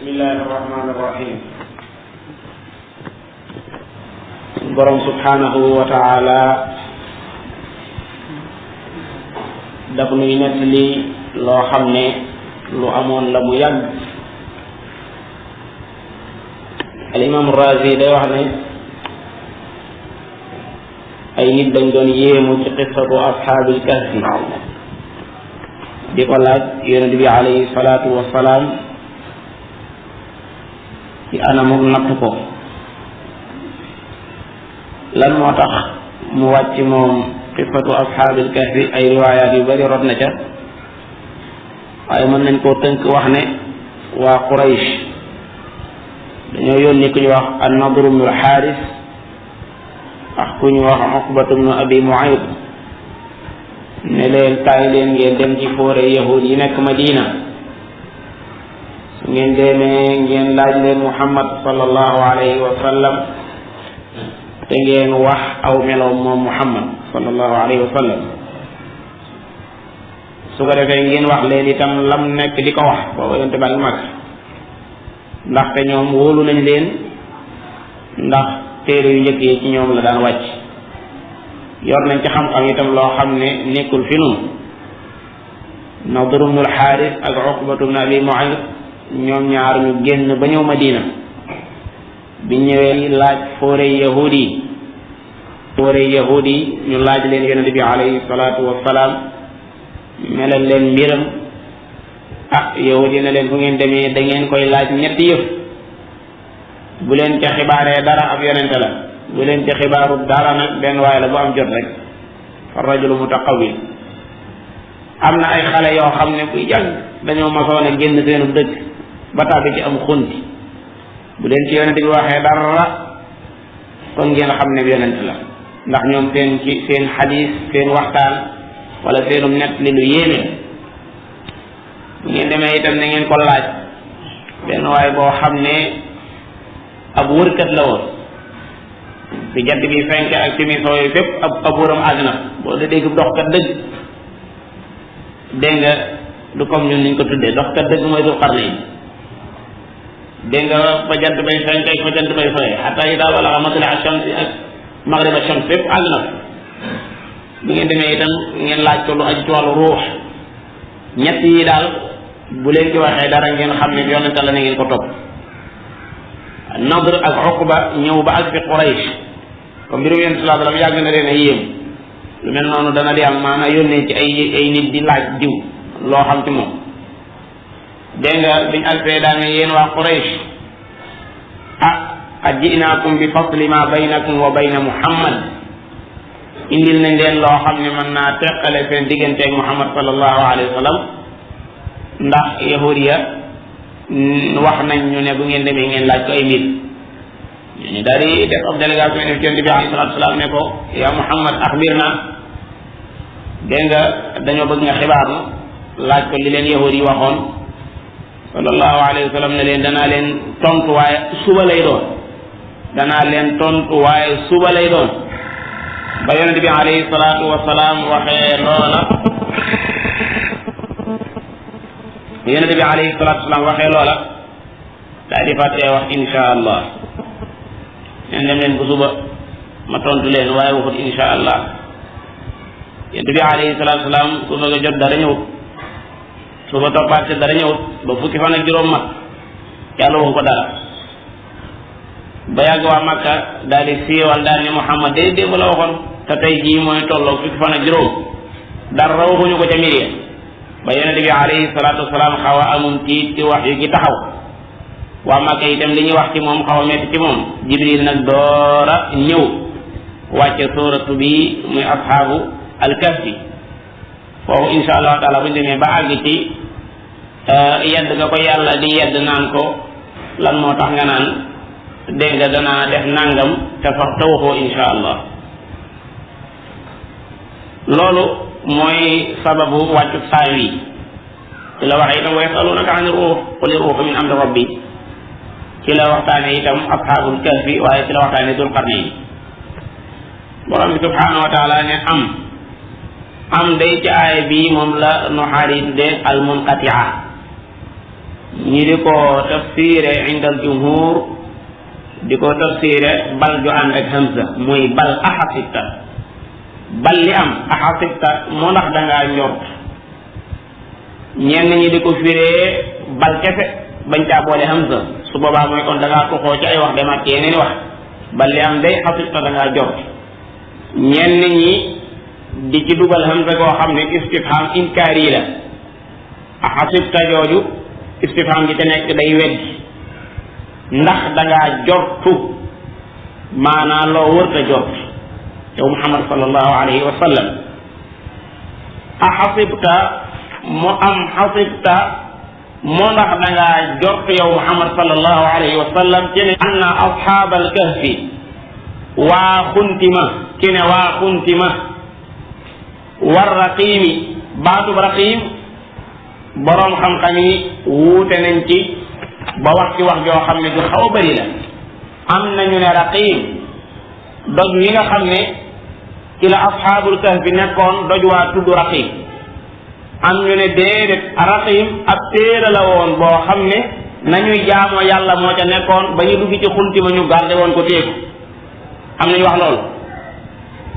bismillahi rahmaani rahim. borom subhanahu wa taala daf nuy nettali loo xam ne lu amoon la mu yàgg. al imam Razi day wax ne ay nit dañ doon yéemu ci qissatu ashaabil kahfi di ko laaj yonent bi alayhi salaatu wassalaam ci anamuk natt ko lan moo tax mu wàcc moom qissatu ashaabil kahfi ay riwaayaat yu bari rot na ca waaye mën nañ koo tënk wax ne waa Quraysh dañoo yónni ku ñu wax an-Nadr ibn al-Haaris ak ku ñu wax Uqbatu ibn Abi Mu'ayt ne leen kaay leen ngeen dem ci foore yahud yi nekk Madina su ngeen demee ngeen laaj leen Muhammad sallallahu alayhi wa sallam te ngeen wax aw meloom moom Muhammad sallallahu alayhi wa sallam su ko defee ngeen wax leen itam lam nekk di ko wax booba yonte baa ngi mag ndaxte ñoom wóolu nañ leen ndax téere yu njëkk yi ci ñoom la daan wàcc yor nañ ci xam-xam itam loo xam ne nekkul fi nun Nadr ibn al-Haaris ak Uqbatu ibn Abi Mu'ayt ñoom ñaar ñu génn ba ñëw Madina biñ ñëwee laaj foore yahudi yi ñu laaj leen yonente bi alayhi salaatu wassalaam melal leen mbiram yahudi ne leen fu ngeen demee da ngeen koy laaj ñetti yëf bu leen ca xibaaree dara ab yonente la bu leen ca xibaaru dara nag benn waaye la bu am jot rek fa rajulu mutaqawwil am na ay xale yoo xam ne buy jàng dañoo masoon a génn seenu dëkk ba tàbbi ci am xunti bu leen ci yonente bi waxee dara kon ngeen xam ne yonente la ndax ñoom seen xadiis seen waxtaan wala seenum net li lu yéeme bu ngeen demee itam na ngeen ko laaj benn waaye boo xam ne ab wërkat la woon fi jant bi fenk ak fi muy sooy fépp ab wëram àgg na boo da dégg doxkat dëgg dégg nga du comme ñun niñ ko tuddee doxkat dëgg mooy Dul Qarnayn dégg nga fa jant bay fenk ak fa jant bay sooy xataa yi daal wala xa matla shams ak maghrib shams fépp àgg na bu ngeen demee itam ngeen laaj ko lu aju ci wàllu ruux ñett yi daal bu leen ci waxee dara ngeen xam ne yonente la ne ngeen ko topp. Nadr ak Uqba ñëw ba ak fi Quraysh comme mbirum yonente sallallahu alayhi wa sallam yàgg na leen a yéem lu mel noonu dana di am maanaam yónnee ci ay nit di laaj diw loo xam ci moom dégg nga biñ alfee daane yéen waa Quraysh ajinaakum bi fasli ma baynakum wa bayna Muhammad indil nañ leen loo xam ne mën naa teqale seen digganteeg Muhammad sallallahu alayhi wa sallam ndax yahudiya wax nañ ñu ne bu ngeen demee ngeen laaj ko ay mbir ñu daal di def ab délégation ne yonent bi alayhi salaatu salaam ne ko yaa Muhammad axbirna dégg nga dañoo bëgg nga xibaar nu laaj ko li leen yahud yi waxoon sallallahu alayhi wa sallam ne leen danaa leen tontu waaye suba lay doon ba yonent bi alayhi salaatu wasalaam waxee loola yonent bi alayhi salaatu wasalaam waxee loola daal di fàttee wax insha allah neen dem leen bu suba ma tontu leen waaye waxut insha allah yonent bi alayhi salaatu wasalaam suba nga jot dara ñëwut suba toppaat dara ñëwut ba fukki fan ak juróom mat yàlla waxu ko dara ba yàgg waa Makka daal di siiwal daal ne Muhammad day démb la waxoon te tey jii mooy tolloo fukki fan ak juróom dara waxuñu ko ca mbir ya ba yonente bi alayhi salaatu wasalaam xaw a amum tiit ci wax yu gi taxaw waa Makka itam li ñuy wax ci moom xaw a metti ci moom Jibril nag doora ñëw wàcce suuratu bi muy ashaabu al-kahfi foofu insha allahu taala bu ñu demee ba àgg ci yedd nga ko yàlla di yedd naan ko lan moo tax nga naan dégg nga danaa def nangam te sax te waxoo insha allah loolu mooy sababu wàccu saar wi ci la waxee itam wa yasalunaka ani ruux qul ruuxu min amri rabbi ci la waxtaane itam ashaabul kahfi waaye ci la waxtaane dul qarnayn borom bi subhanahu wa taala ne am day ci aaya bii moom la nuxaari tuddee al munqatia ñi di ko tafsire inda al jumhur di ko tafsire bal ju ànd ak hamza muy bal ahasibta bal li am ahasibta moo ndax dangaa njort ñenn ñi di ko firee bal kese bañ caa boole hamza su boobaa mooy kon dangaa tuxoo ci ay wax demaat ci yeneen wax bal li am day hasibta dangaa jort ñenn ñi di ci dugal hamza koo xam ne istifham inkaari la ahasibta jooju istifham gi te nekk day weddi ndax dangaa jortu maanaa loo wërta jort yow muhammad sallallahu alayhi wa sallam ahasibta mu am hasibta moo ndax dangaa jortu yow muhammad sallallahu alayhi wa sallam ci ne anna ashaabal kahfi waa xuntima ci ne waa xuntima war raqiimi baatub raqiim boroom xam-xam yi wuute nañ ci ba wax ci wax joo xam ne du xaw a bëri la am nañu ne raqiim doj wi nga xam ne ci la asxaabul kahfi nekkoon doj waa tudd raqiim am ñu ne déedéet raqiim ab téere la woon boo xam ne nañuy jaamoo yàlla moo ca nekkoon ba ñu dugg ci xunti ma ñu garde woon ko téeku am nañu wax loolu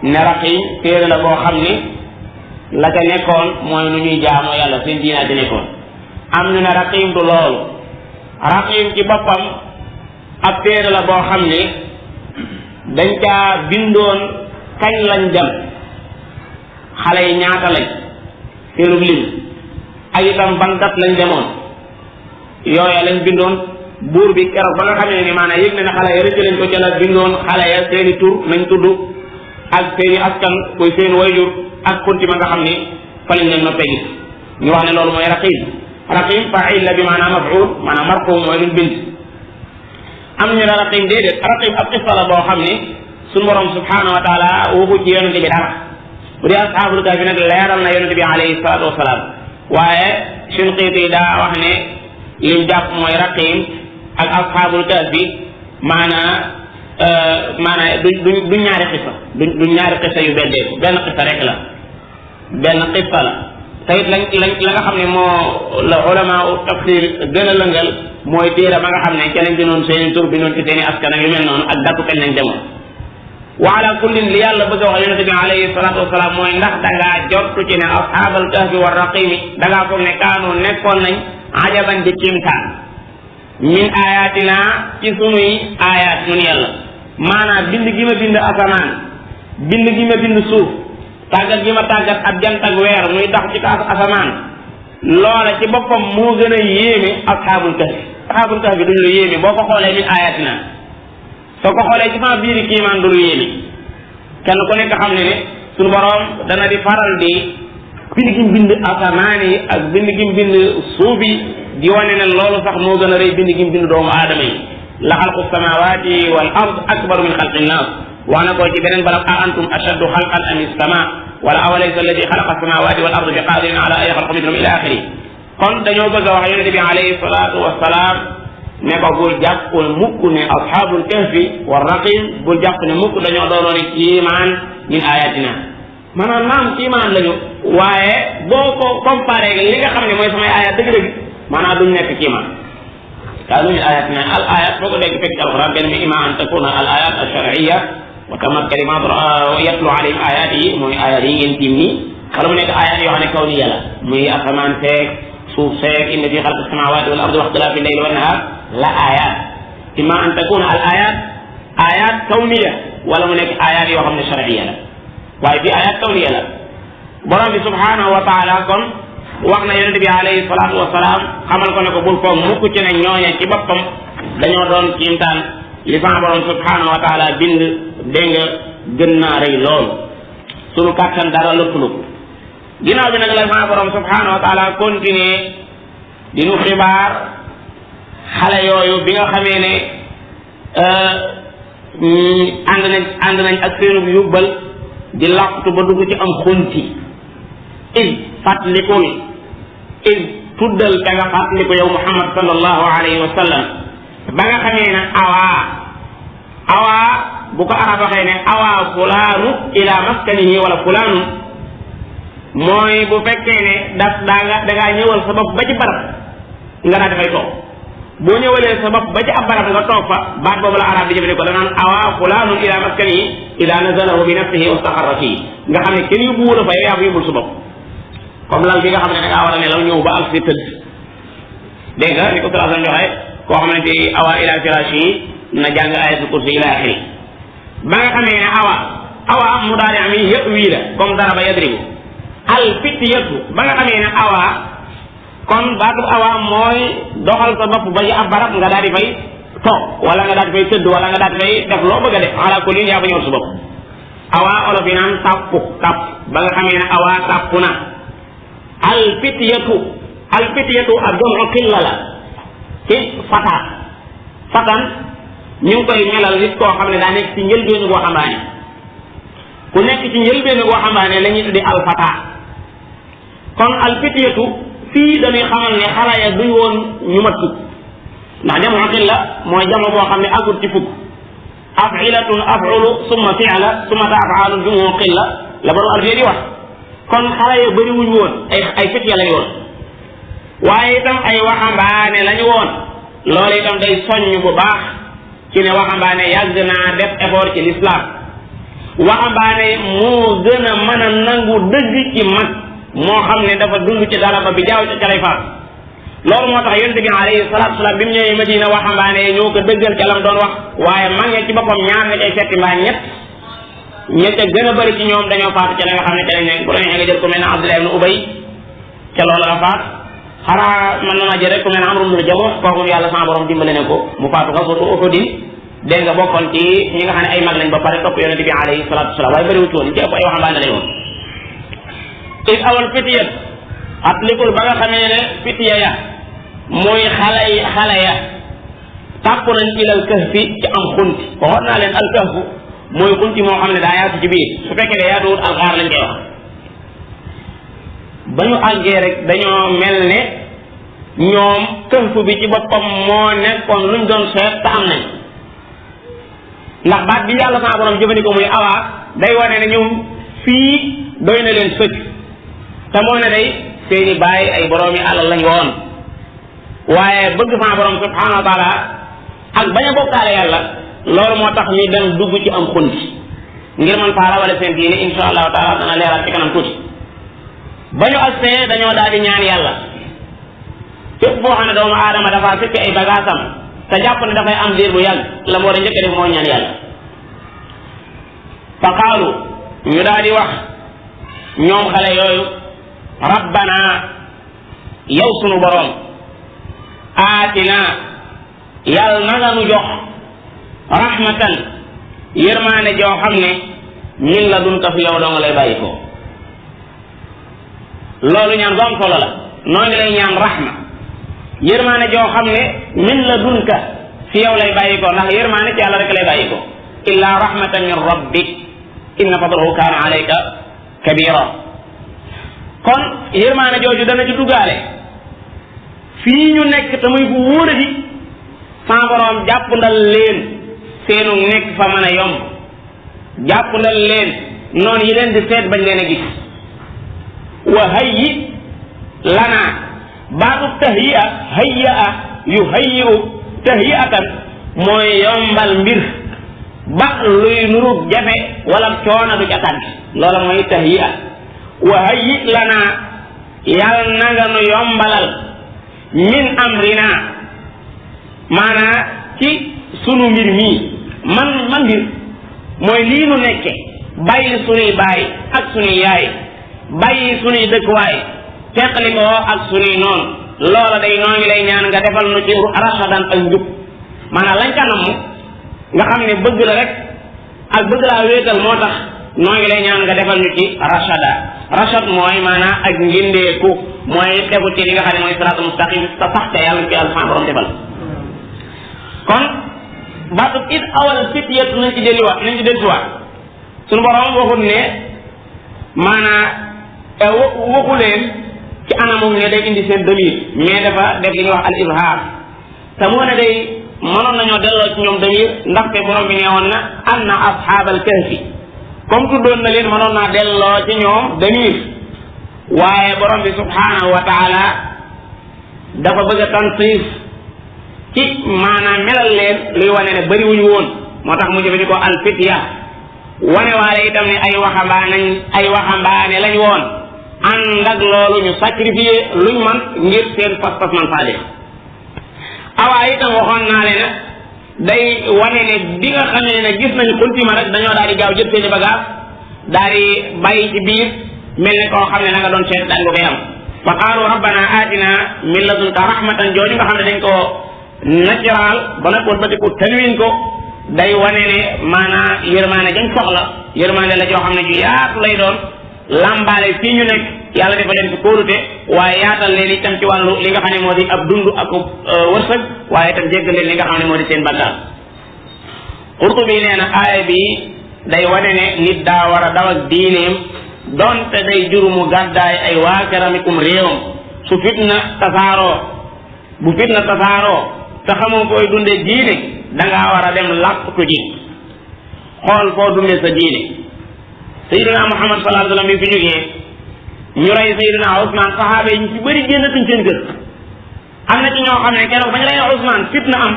ne raqiim téere la boo xam ne la ca nekkoon mooy nu ñuy jaamoo yàlla seen diinaa ci nekkoon am ñu ne raqiim du loolu raqiim ci boppam ab téere la boo xam ne dañ caa bindoon kañ lañ dem xale yi ñaata lañ seenub lim ak itam ban dat lañ demoon yooya lañ bindoon buur bi keroog ba nga xamee ni maanaam yëg na ne xale ya rëcc lañ ko ca la bindoon xale ya seeni tur nañ tudd ak seeni askan koy seen wayjur ak kunti ma nga xam ni fa lañ leen noppee gis ñu wax ne loolu mooy raqib raqib fa'il la bi maanaam maf'ul maanaam marfu mooy luñ bind am ñu ne raqib déedéet raqib ab qissa la boo xam ni suñu borom subhanahu wa taala waxu ci yonente bi dara bu dee ashaabul kahfi nag leeral na yonente bi alayhi salaatu wasalaam waaye Shinqiiti daa wax ne liñ jàpp mooy raqib ak ashaabul kahfi maanaa du ñaari xissa du ñaari xissa yu beddeeku benn xissa rek la benn xissa la te it la nga xam ne moo la ulama tafsir gën a lëngal mooy téere ba nga xam ne ca lañ dinoon seeni tur bi noonu ci seeni askan ak yu mel noonu ak datu kañ lañ demoon wa ala kullin li yàlla bëgg a wax yonente bi alayhi salatu wasalaam mooy ndax dangaa jottu ci ne ashaabal kahfi wa raqimi dangaa foog ne kaanu nekkoon nañ ajaban di kimtaan min ayatina ci sunuy ayat ñun yàlla maanaam bind gi ma bind asamaan bind gi ma bind suuf tàggat gi ma tàggat ab jant ak weer muy tax ci kaas asamaan loola ci boppam moo gën a yéeme ashaabul kahfi duñ lu yéeme boo ko xoolee min ayatina soo ko xoolee ci sama biiri kiimaan du lu yéeme kenn ku nekk xam ne ne suñu borom dana di faral di bind gi mu bind asamaan yi ak bind gi mu bind suuf yi di wane ne loolu sax moo gën a rëy bind gi mu bind doomu aadama yi la xalqu samawati wal ard akbaru min xalqi nnaas wax na ko ci beneen barab a antum ashaddu xalqan am as-samaa wala awalaysa alladi xalaqa samawati wal ard bi qadirin ala an yaxlaqa mithlahum ila axiri kon dañoo bëgg a wax yonente bi alayhi salatu wasalaam ne ko bul jàpp mukk ne ashabul kahfi war raqim bul jàpp ne mukk dañoo doonooni kiimaan min ayatina maanaam naam kiimaan lañu waaye boo ko comparé li nga xam ne mooy samay ayat dëgg-dëgg maanaam duñ nekk kiimaan kaanu min ayatina al ayat boo ko dégg fekk ci alquran benn mi ima an takuna al ayat al shar'iyya wa tamat kalimat yatlu alayhim ayat yi mooy ayat yi ngeen tiim nii wala mu nekk ayat yoo xam ne kawniya la muy asamaan feek suuf feek inna fi xalqi samawati wal ardi wa ixtilaafi layli wan nahar la ayat imma an takuna al ayat kawniya wala mu nekk ayat yoo xam ne shar'iyya la waaye fi ayat kawniya la borom bi subhanahu wa taala kon wax na yonente bi alayhi salatu wasalaam xamal ko ne ko bul foog mukk ci ne ñooñe ci boppam dañoo doon kiimtaan li sama borom subhanahu wa taala bind dégg nga gën naa rëy lool sunu kàttan dara lëppulu ginnaaw bi nag la sama borom subhanahu wa taala continuer di nu xibaar xale yooyu bi nga xamee ne ànd nañ ak seenub yubbal di làqtu ba dugg ci am xunti fàttalikul tuddal te nga fàttaliku yow muhammad sallallahu alayhi wa sallam ba nga xamee ne awaa bu ko arab waxee ne awaa fulaanu ila maskanihi wala fulaanu mooy bu fekkee ne dangaa ñëwal sa bopp ba ci barab nga daal dafay toog boo ñëwalee sa bopp ba ci ab barab nga toog fa baat boobu la arab di jëfandikoo da naan awa fulaanun ila maskanihi ila nazalahu bi nafsihi wa staqarra fii nga xam ne kenn yóbbuwu la fa yow yaa ko yóbbul sa bopp comme lal bi nga xam ne da ngaa war a nelaw ñëw ba ak si tëdd dégg nga ni ko sallallahu alayhi wasallam joxe koo xamante ni awa ila firashi na jàng ayatul kursi ila axiri ba nga xamee ne awa mu daal di am yëpp wii la comme daraba yadribu al fitiyatu ba nga xamee ne awa kon baatu awa mooy doxal sa bopp ba ci ab barab nga daal di fay toog wala nga daal di fay tëdd wala nga daal di fay def loo bëgg a def ala kulli yaa fa ñëw sa bopp awa olof yi naan tàpp ba nga xamee ne awa tàpp na al fitiyatu ak doon xilla la ci fatan ñu ngi koy melal nit koo xam ne daa nekk ci njëlbéenu boo xambaane ku nekk ci njëlbéenu boo xambaane la ñuy tuddi alfata kon alfitiyatu fii dañuy xamal ne xale ya duñ woon ñu mat fukk ndax jamu xilla mooy jamu boo xam ne agul ci fukk afilatun afulu summa fi'la summa tafaalun jumu xilla la borom alfiya di wax kon xale ya bëri wuñ woon ay fitiya lañ woon waaye itam ay waxambaane lañu woon loolu itam day soññ bu baax ci ne waxambaane yàgg naa def effort ci l'islam waxambaane moo gën a mën a nangu dëgg ci mag moo xam ne dafa dund ci dara ba bi jaaw ca lay faat loolu moo tax yonent bi alayhi salaatu salaam bi mu ñëwee Madina waxambaane ñoo ko dëggal ca lam doon wax waaye mag ña ci boppam ñaar nga cay setti mbaa ñett ca gën a bëri ci ñoom dañoo faatu ca la nga xam ne ca lañ ne bu la neexee nga jël ko mel ne Abdullah ibn Ubay ca loolu la faat xanaa mën na maa jël rek ku mel ne Amru ibn Jamuh kooku yàlla sama borom dimbale ne ko mu faatu ko surtout Uhud dégg nga bokkoon ci ñi nga xam ne ay mag lañ ba pare topp yonent bi alayhi salaatu wasalaam waaye bëriwut woon ci ëpp ay waxambaane lañ woon is awal fitiyat atlikul ba nga xamee ne fitiya ya mooy xale ya tàpp nañ ilal kahfi ci am xunti waxoon naa leen al kahfu mooy xunti moo xam ne daa yaatu ci biir su fekkee ne yaatuwut alxaar lañ koy wax ba ñu àggee rek dañoo mel ne ñoom kahfu bi ci boppam moo nekkoon luñ doon seet te am nañ ndax baat bi yàlla sama borom jëfandikoo muy awaa day wane ne ñoom fii doy na leen sëkk te moo ne day seeni baay ay boroomi alal lañ woon waaye bëgg sama borom subhanahu wa taala ak bañ a bokkaale yàlla loolu moo tax ñu dem dugg ci am xunti ngir man faa rawale seen diine insha allahu taala dana leeral ci kanam tuuti ba ñu agsee dañoo daal di ñaan yàlla fépp boo xam ne doomu aadama dafa fekk ay bagaasam te jàpp ne dafay am diir bu yàgg la mu war a njëkk def moo ñaan yàlla fa qaalu ñu daal di wax ñoom xale yooyu rabbana yow sunu borom aatina yàlla na nga nu jox rahmatan yërmaane joo xam ne min la dun ka fi yow doo nga lay bàyyi ko loolu ñaan bu am solo la noo ngi lay ñaan rahma yërmaane joo xam ne min la dunka fi yow lay bàyyi ko ndax yërmaane ci yàlla rek lay bàyyi ko illa rahmatan min rabbik inna fadlahu kaana alayka kabira kon yërmaane jooju dana ci duggaale fii ñu nekk te muy fu wóoradi sama borom jàppandal leen seenu nekk fa mën a yomb jàppandal leen noonu yi leen di seet bañ leen a gis wa hayyi lana baatu tahyi'a hayya'a yuhayyi'u tahyi'atan mooy yombal mbir ba luy nurug jafe wala coono du ca tàgg loola mooy tahyi'a wa hayyi lana yàlla na nga nu yombalal min amrina maanaa ci sunu mbir mii man mbir mooy lii nu nekke bàyyi sunuy baay ak sunuy yaay bàyyi sunuy dëkkuwaay teqali ko ak sunuy noonu loola day noo ngi lay ñaan nga defal nu ci rasadan ak njub maanaam lañ ca namm nga xam ne bëgg la rek ak bëgg laa wéetal moo tax noo ngi lay ñaan nga defal ñu ci rasada rasad mooy maanaam ak ngindeeku mooy tegu ci li nga xam ne mooy siraatul mustaqim te sax te yàlla ci yàlla borom defal kon baatu it awal fitiyat nañ ci delluwaat suñu borom waxul ne maanaam waxu leen ci anamum ne day indi seen damir mais dafa def li ñuy wax al izhar te moo ne day mënoon nañoo delloo ci ñoom damir ndaxte borom bi nee woon na anna ashaabal kahfi comme tuddoon na leen mënoon naa delloo ci ñoom damir waaye borom bi subhanahu wa taala dafa bëgg a tansiif ci maanaam melal leen luy wane ne bëri wuñu woon moo tax mu jëfandikoo al fitya wane waale itam ne ay waxambaane lañ woon ànd ak loolu ñu sacrifié luñ man ngir seen pas-pas man faa def awaa itam waxoon naa leen day wane ne bi nga xamee ne gis nañu kuntima rek dañoo daal di gaaw jël seeni bagage daal di bàyyi ci biir mel ne koo xam ne na nga doon seet daal nga koy am fa qaalu rabbana atina min ladunka rahmatan jooju nga xam ne dañ ko natural ba nag wëlbatiku tanwin ko day wane ne maanaam yërmaane dañ soxla yërmaane la joo xam ne ju yaatu lay doon lambaale fii ñu nekk yàlla dafa leen fi kóolute waaye yaatal leen itam ci wàllu li nga xam ne moo di ab dund ak wërsëg waaye itam jéggal leen li nga xam ne moo di seen bakkaar Qurtubi nee na aaya bi day wane ne nit daa war a daw ak diineem donte day jurumu gàddaay ay waa keramikum réewam su fitna tasaaroo bu fitna tasaaroo te xamoo koy dundee diine dangaa war a dem làqtu ji xool foo dundee sa diine Sayyidina Muhammad sallallahu alayhi wa sallam bi fi jógee ñu rey Sayyidina Ousmane saxaaba yi ñu ci bëri génnatuñ seen kër am na ci ñoo xam ne keroog bañ rey Ousmane fitna am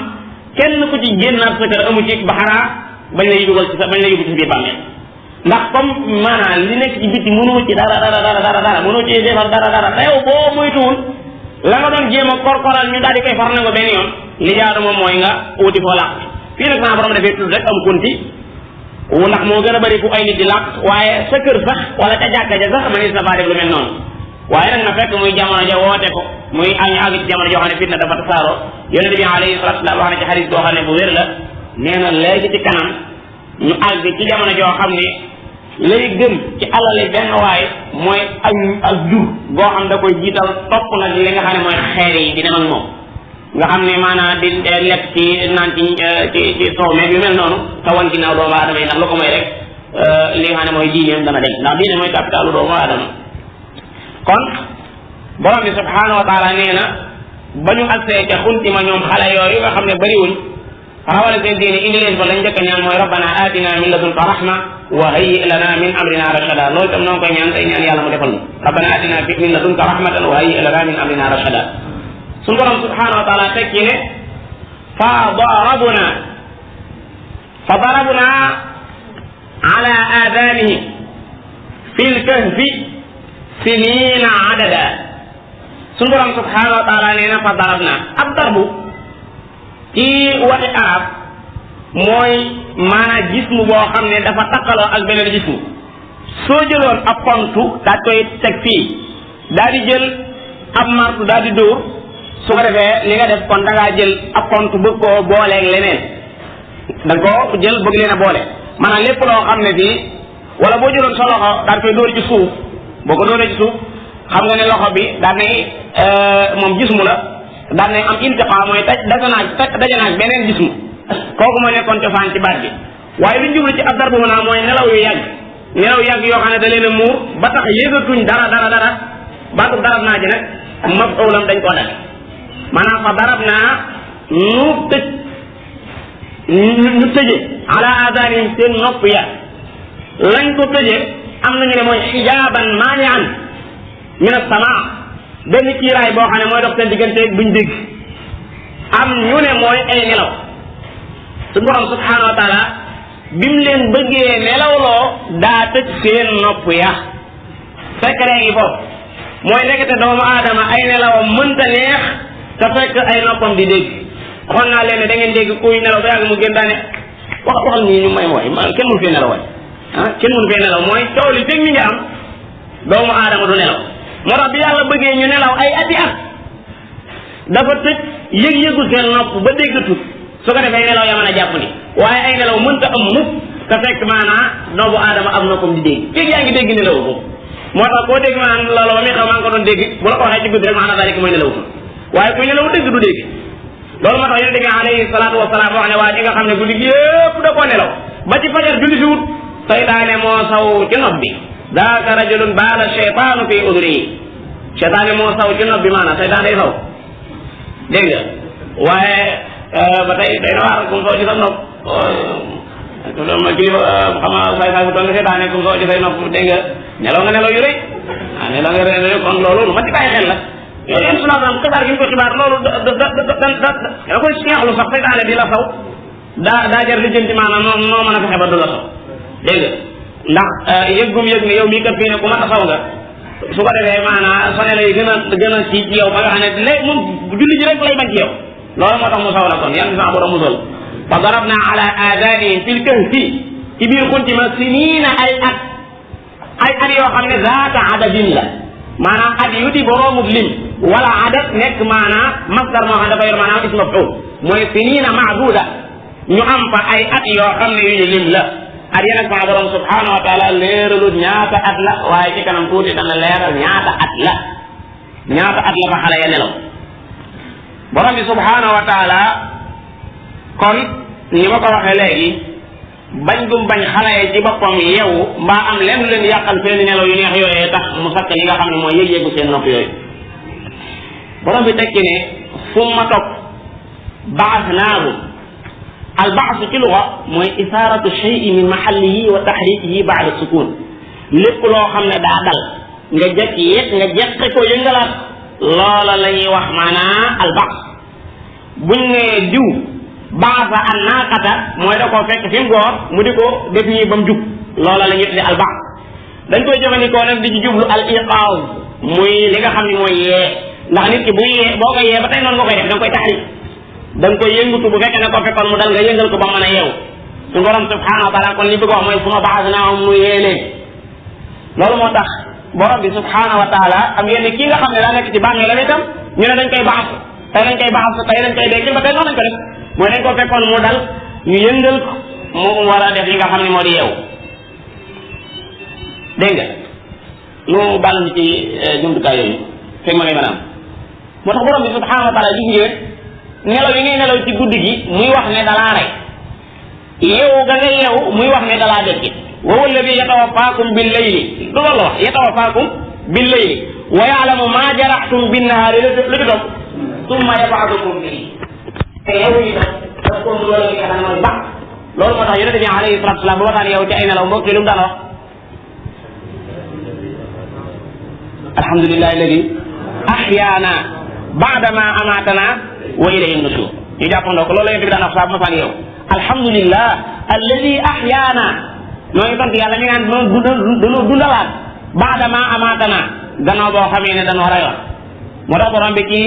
kenn ku ci génnaat sa kër amu ci baxaraa bañ lay yóbbu ci biir bàmmeel ndax comme maanaam li nekk ci biti mënoo ci dara mënoo ci defal dara teew boo moytuwul la nga doon jéem a korkoral ñu daal di koy far na ko benn yoon li jaadu moom mooy nga wuti foo làq fii nag maa borom dafay tudd rek am kunti ndax moo gën a bëri fu ay nit di làq waaye sa kër sax wala ca jàkka ja sax manis na faa def lu mel noonu waaye nag na fekk muy jamono ja woote ko muy añu àgg ci jamono joo xam ne fitna dafa tasaaroo yonente bi alayhi salatu wasallam wax na ci xadis boo xam ne bu wér la nee na léegi ci kanam ñu àgg ci jamono joo xam ne lay gën ci alali benn waay mooy ak jur goo xam da koy jiital topp nag li nga xam ne mooy xeer yi di dem ak moom nga xam ne maanaam di lekk ci naan ci soow meeg yu mel noonu tawan ginnaaw doomu aadama yi ndax lu ko may rek li nga xam ne mooy diineem dana dem ndax diine mooy capitalu doomu aadama kon borom bi subhanahu wa taala nee na ba ñu agsee ca xuntima ñoom xale yooyu nga xam ne bëriwuñ rawale seen diine indi leen fa lañ njëkk a ñaan mooy rabbana atina min ladunka rahma wa hayyi lana min amrina rashada loolu itam noo ngi koy ñaan tey ñaan yàlla mu defal ñu rabbana atina min ladunka rahmatan wa hayyi lana min amrina rashada suñu borom subhanahu wa taala tekki ne fa darabna ala adanihim fi lkahfi sinina adada suñu borom subhanahu wa taala nee na fa darabna ab darbu ci waxi arab mooy maanaam jismu boo xam ne dafa takkaloo ak beneen jismu soo jëloon ab kontu daal koy teg fii daal di jël ab martu daal di dóor su ko defee li nga def kon da ngaa jël ab kontu bëgg koo booleeg leneen da nga koo jël bëgg leen a boole maanaam lépp loo xam ne fii wala boo jëloon sa loxo daal koy dóor ci suuf boo ko dóoree ci suuf xam nga ne loxo bi daal nay moom jismu la daal nay am iltiqa mooy daje naag beneen jismu kooku moo nekkoon cosaan ci baat bi waaye lu ñu jublu ci ab darbu naa mooy nelaw yu yàgg yoo xam ne da leen a muur ba tax yëgatuñ dara baatu darab naa ji nag maf'ulam dañ koo def maanaam fa darab naa ñu tëje ala adanihim seen nopp ya lañ ko tëje am nañu ne mooy xijaaban maani'an min as-samaa benn kiiraay boo xam ne mooy dox seen digganteeg buñ dégg am ñu ne mooy ay nelaw suñu borom subhanahu wa taala bim leen bëggee nelawloo daa tëj seen nopp ya secret yi foofu mooy nekkate doomu aadama ay nelawam mënta neex te fekk ay noppam di dégg waxoon naa leen ne da ngeen dégg kuy nelaw ba yàgg mu gën daane waxal ñii ñu may mooy kenn mënu fee nelaw waay kenn mënu fee nelaw mooy coow li fekk mi nga am doomu aadama du nelaw moo tax bi yàlla bëggee ñu nelaw ay ati at dafa tëj yëg-yëgu seen nopp ba déggatut su ko defee nelaw ya mën a jàpp ni waaye ay nelaw mënta am mukk te fekk maanaa doomu aadama am na comme di dégg fekk yaa ngi dégg nelaw ko moo tax koo dégg maanaam loolu ba muy xaw maa ngi ko doon dégg bu la ko waxee ci guddi rek maanaam daal mooy nelaw ko waaye kuy nelaw dégg du dégg loolu moo tax yonente bi alayhi salaatu wasalaam wax ne waa ji nga xam ne guddi gi yëpp da koo nelaw ba ci fajar julli si wut saytaane moo saw ci nopp bi daaka rajulun baala cheytaanu fi udunihi cheytaane moo saw ci nopp bi maanaam saytaan day saw dégg nga waaye ba tey day na waar kum saw ci sa nopp loolu ma kilifa xam nga say bu toll nga seetaane kum saw ci say nopp dégg nga nelaw yu rëy nelaw nga rëy kon loolu lu ma ci bàyyi xel la yéen su naan xibaar gi ñu ko xibaar loolu da koy seexlu sax seytaane di la saw daa jar li jëm ci maanaam noo mën a fexe ba du la saw dégg nga ndax yëggum yëg ne yow mii kat fii ne ku mat a saw nga su ko defee maanaam sonné lay gën a ci yow ba nga xam ne léegi moom julli ji rek lay bañ ci yow loolu moo tax mu saw la kon yan sax borom musal fa darabna ala aadaanihim fil kahfi ci biir xunti ma siniina ay at yoo xam ne zaata adadin la maanaam at yu di boroomu lim wala adat nekk maanaam masdar moo xam dafa yor maanaam ism maf'ul mooy siniina maaduda ñu am fa ay at yoo xam ne yu ñu lim la at yéen ak sama borom subhanahu wa taala leeralut ñaata at la waaye ci kanam tuuti dana leeral ñaata at la fa xale ya nelaw borom bi subhanahu wa taala kon ni ma ko waxee léegi bañ gum bañ xale yi ci boppam yeewu mbaa am lenn leen yàqal seeni nelaw yu neex yooyee tax mu sakk li nga xam ne mooy yëg-yëgu seen nopp yooyu borom bi tekki ne summa topp ba'athnaahum al ba'th ci luga mooy isaaratu shay'i min mahallihi wa tahrikihi ba'da sukun lépp loo xam ne daa dal nga jekki ko yëngalaat loola la ñuy wax maanaa al ba'th buñ ne diw baasa an naaqata mooy da koo fekk fi mu goor mu di ko def nii ba mu jub loola la ñuy tudde al ba'th dañ koy jëfandikoo nag di ci jublu al iqaaz muy li nga xam ne mooy yee ndax nit ki bu yee boo ko yee ba tey noonu nga koy def da nga koy tahrik da nga koy yëngatu bu fekkee ne ko fekkoon mu dal nga yëngal ko ba mën a yeewu su borom subhanahu wa taala kon li bëgg wax mooy suma ba'athnaahum nu yee leen loolu moo tax borom bi subhanahu wa taala am yenn kii nga xam ne daa nekk ci bàmmeelam itam ñu ne dañ koy ba'ath tey dañ koy dégg ba tey noonu lañ ko def mooy dañ ko fekkoon mu dal ñu yëngal ko mu war a def li nga xam ne moo di yeewu dégg nga ñu bàll ñu ci jumtukaay yooyu fekk ma ngay mën a am moo tax borom bi subhanahu wa taala gis ngeen nelaw yi ngay nelaw ci guddi gi muy wax ne dalaa rey yeewu ga nga yeewu muy wax ne dalaa dekki wa huwa alladi yatawaffaakum bil layli lu loolu la wax yatawaffaakum bil layli wa ya'lamu ma jaraxtum bin nahaari lu ci topp summa yab'athukum fihi te yow yi nag daf ko mu loolu nga xam ne mooy baax loolu moo tax yonente bi alayhi salatu wasalam bu waxtaan yow ci ay nelaw mbokk yi lu mu daan wax alhamdulillahi alladi ahyaana ba'da ma amatana wa ilayhi nushur ñu jàppandoo ko loolu la yonente bi daan wax saa bu ma faan yow alhamdulillah alladi ahyaana noo ngi sant yàlla mi naan dañoo dundalaat ba'da ma amatana gannaaw boo xamee ne dañoo rayoon moo tax borom bi ci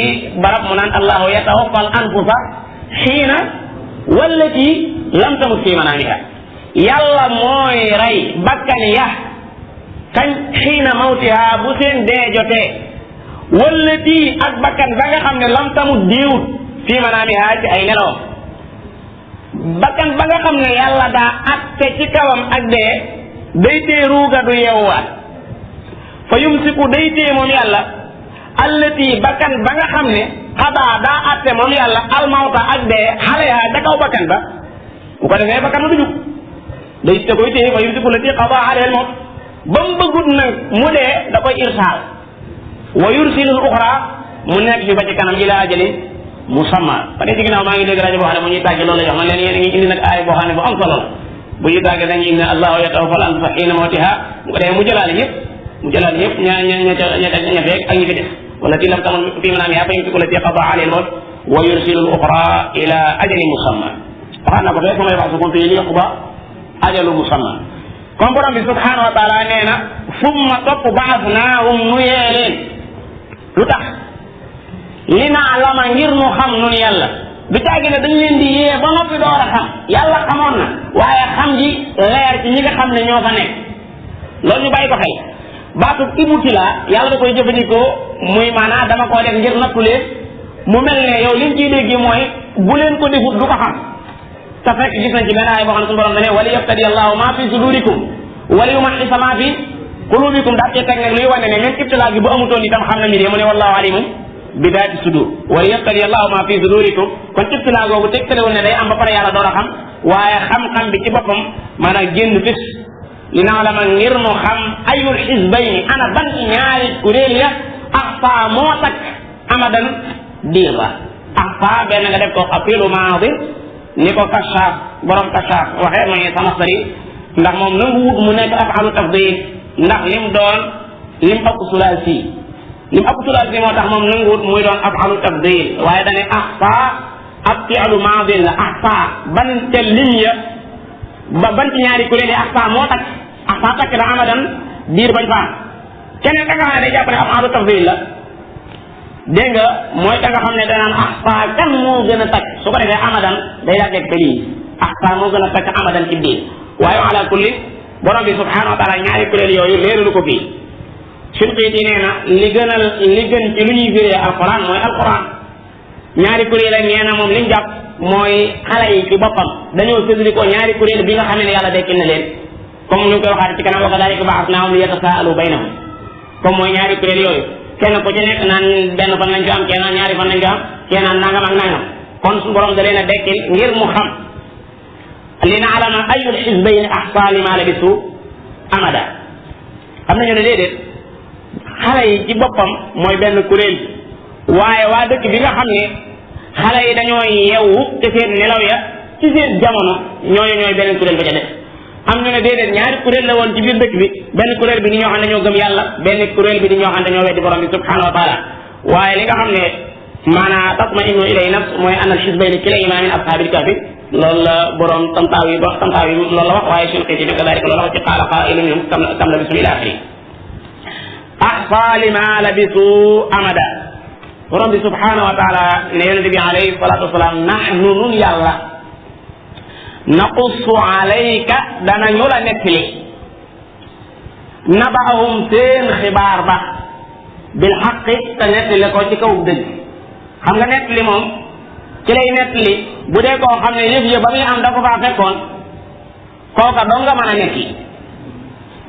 barab mu naan allahu yatawaffa al anfusa xiina wallati lam tamut fi manaamiha yàlla mooy rey bakkan ya kañ xiina mawtiha bu seen dee jotee wallati ak bakkan ba nga xam ne lam tamut diwut fi manaamiha ci ay nelawam bakkan ba nga xam ne yàlla daa atte ci kawam ak dee day tee ruuga du yeewuwaat fa yumsiku day tee moom yàlla allati bakkan ba nga xam ne xadaa daa atte moom yàlla almawta ak dee xaleha da kaw bakkan ba bu ko defee bakkan ba du jug day da koy téye fa yumsiku allati xadaa aleyha almawt ba mu bëggut nag mu dee da koy irsaal wa yursilu al uxra mu nekk fi ba ci kanam ila ajalin musamma ba dee ci ginnaaw maa ngi dégg rajo boo xam ne mu ñuy tàgge loolu la jox man leen yéen a ngi indi nag aay boo xam ne bu am solo la bu ñuy tàgge dañuy indi ne allahu yatawaffal anfusa xiina mawtiha bu ko defee mu jëlaale ñëpp ña feeg ak ñi fi def والتي لم تكن في منامها فيمسك التي قضى عليه الموت ويرسل الاخرى الى اجل مسمى waxana ko fekk may wax ko fi li yaqba ajalu musamma kon borom bi subhanahu wa ta'ala neena summa top ba'athnaahum nu yeleen lutax lina alama ngir nu xam nun yàlla du taagi ne dañ leen di yee ba noppi door a xam yàlla xamoon na waaye xam ji leer ci ñi nga xam ne ñoo fa nekk loolu ñu bàyyi ko xel baatu ibutila yàlla da koy jëfandikoo muy maanaa dama koo def ngir nattu leen mu mel ne yow liñ ciy dégg mooy bu leen ko defut du ko xam te fekk gis nañ ci benn aaya boo xam ne suñu borom ne wali yaftadi allahu ma fi sudurikum wali yumaxisa ma fi qulubikum daa cee teg nag luy wane ne même ibtila gi bu amutoon itam xam na mbir yi mu ne wallahu alimun bi daati sudur wali yaftadi allahu ma fi sudurikum kon ibtila googu tegtalewul ne day am ba pare yàlla door a xam waaye xam-xam bi ci boppam maanaam génn fis li naalama ngir nu xam ayul xisbayni ana ban ñaari kuréel ya axfa moo takk amadan diir la axfa benn nga def ko afilu maadi ni ko kashaaf borom kashaaf waxee mooy Samaxsari ndax moom nangu wut mu nekk afalu tafdil ndax lim doon lim ëpp sulaasi li mu ëpp sulaas bi moo tax moom nanguwut muy doon af'alu tafdil waaye dane ahsa ak fi'lu maadin la ahsa ban ca lim ya ba ban ci ñaari kuréel yi ahsa moo takk ahsa takk na amadan biir bañ faam keneen ka nga xam ne day jàpp ne af'alu tafdil la dégg nga mooy ka nga xam ne danaan ahsa kan moo gën a takk su ko defee amadan day daal teg lii ahsa moo gën a takk amadan ci biir waaye ala kulli borom bi subhanahu wa taala ñaari kuréel yooyu leeralu ko fii Shinqiti nee na li gën ci lu ñuy firee alquran mooy alquran ñaari kuréel ak nee na moom li ñu jàpp mooy xale yi ci boppam dañoo séddali ko ñaari kuréel bi nga xam ne yàlla dekkil na leen comme ni ñu koy waxaat ci kanam wa kadhalika ba'athnaahum li yatasaalu baynahum comme mooy ñaari kuréel yooyu kenn ku ci nekk naan benn fan lañ fi am kenn naan ñaari fan lañ fi am kenn naan nangam ak nangam kon su borom da leen a dekkil ngir mu xam li na'lama ayyul hizbayni ahsaa limaa labisu amada xam nañu ne déedéet xale yi ci boppam mooy benn kuréel waaye waa dëkk bi nga xam ne xale yi dañoo yeewu te seen nelaw ya ci seen jamono ñooy beneen kuréel ba ca def am ñu ne déedéet ñaari kuréel la woon ci biir dëkk bi benn kuréel bi di ñoo xam ne dañoo gëm yàlla benn kuréel bi di ñoo xam ne dañoo weddi borom bi subhanahu wa taala waaye li nga xam ne maanaam tatma'innu ilayhi nafs mooy anna al-hizbayni kilayhimaa min ashaabil kahfi loolu la borom tamtaaw yi loolu la wax waaye Shinqiti bi kadaalika loolu la wax ci qaala qaa'ilun minhum kam labisu ila axiri ahsaa limaa labisu amada borom bi subhanahu wa taala ne yonente bi alayhi salatu wasalaam nahnu nun yàlla naqussu alayka danañu la nettali naba'ahum seen xibaar ba bil haqqi te nettali ko ci kaw dëgg xam nga nettali moom ci lay nettali bu dee koo xam ne yëf ya ba muy am da ko faa fekkoon kooka dong nga mën a nettali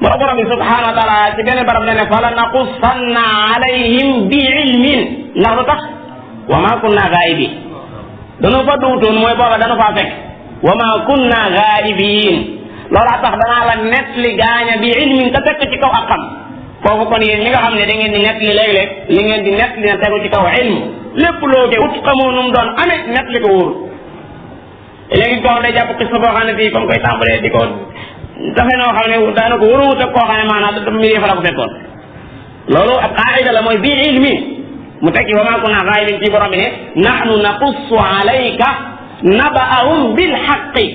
borom bi subhanahu wa taala ci benn barab ne fala naqussanna alayhim bi ilmin ndax lu tax wa ma kunna ghaibin dañu fa duutoon mooy booba dañu faa fekk wa ma kunna ghaibin loolaa tax danaa la nettali gaaña bi ilmin te fekk ci kaw ak xam foofu kon yéen ñi nga xam ne da ngeen di nettali léeg-léeg li ngeen di nettali na tegu ci kaw ilm lépp loo ci ut xamoo nu mu doon amee nettali ko wóor léegi koo day jàpp xis boo xam ne fii comme koy tàmbalee di ko dafe noo xam ne daanaka waruwut ak koo xam ne maanaam dafa mbiri fa la ko fekkoon loolu ab qaida la mooy bi ilmi mu tekki wa maa kunna ghaa'ibin ci borom bi ne nahnu naqussu alayka naba'ahum bil haqqi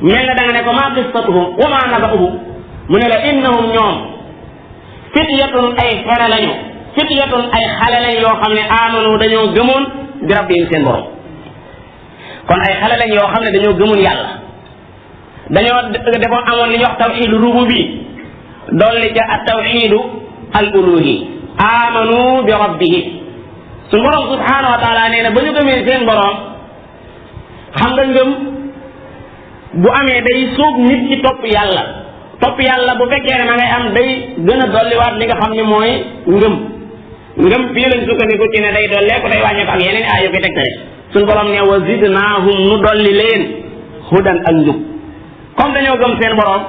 mel na da nga ne ko maa qissatuhum wa maa naba'uhum mu ne la innahum ñoom fityatun ay xale lañu fityatun ay xale lañ yoo xam ne amanu dañoo gëmoon bi rabbihim seen borom kon ay xale lañ yoo xam ne dañoo gëmoon yàlla dañoo defoon amoon li ñuy wax tawxiidu rububi dolli ca at tawxiidu al uluhi amanu bi rabbihim su borom subhanahu wa taala nee na ba ñu gëmee seen borom xam nga ngëm bu amee day sóob nit ci topp yàlla bu fekkee ne ma ngay am day gën a dolliwaat li nga xam ne mooy ngëm fii lañ sukkandiku ci ne day dolleeku day wàññeeku ak yeneen aaya yu koy tegtale suñu borom ne wa zidnaahum nu dolli leen hudan ak njub comme dañoo gëm seen borom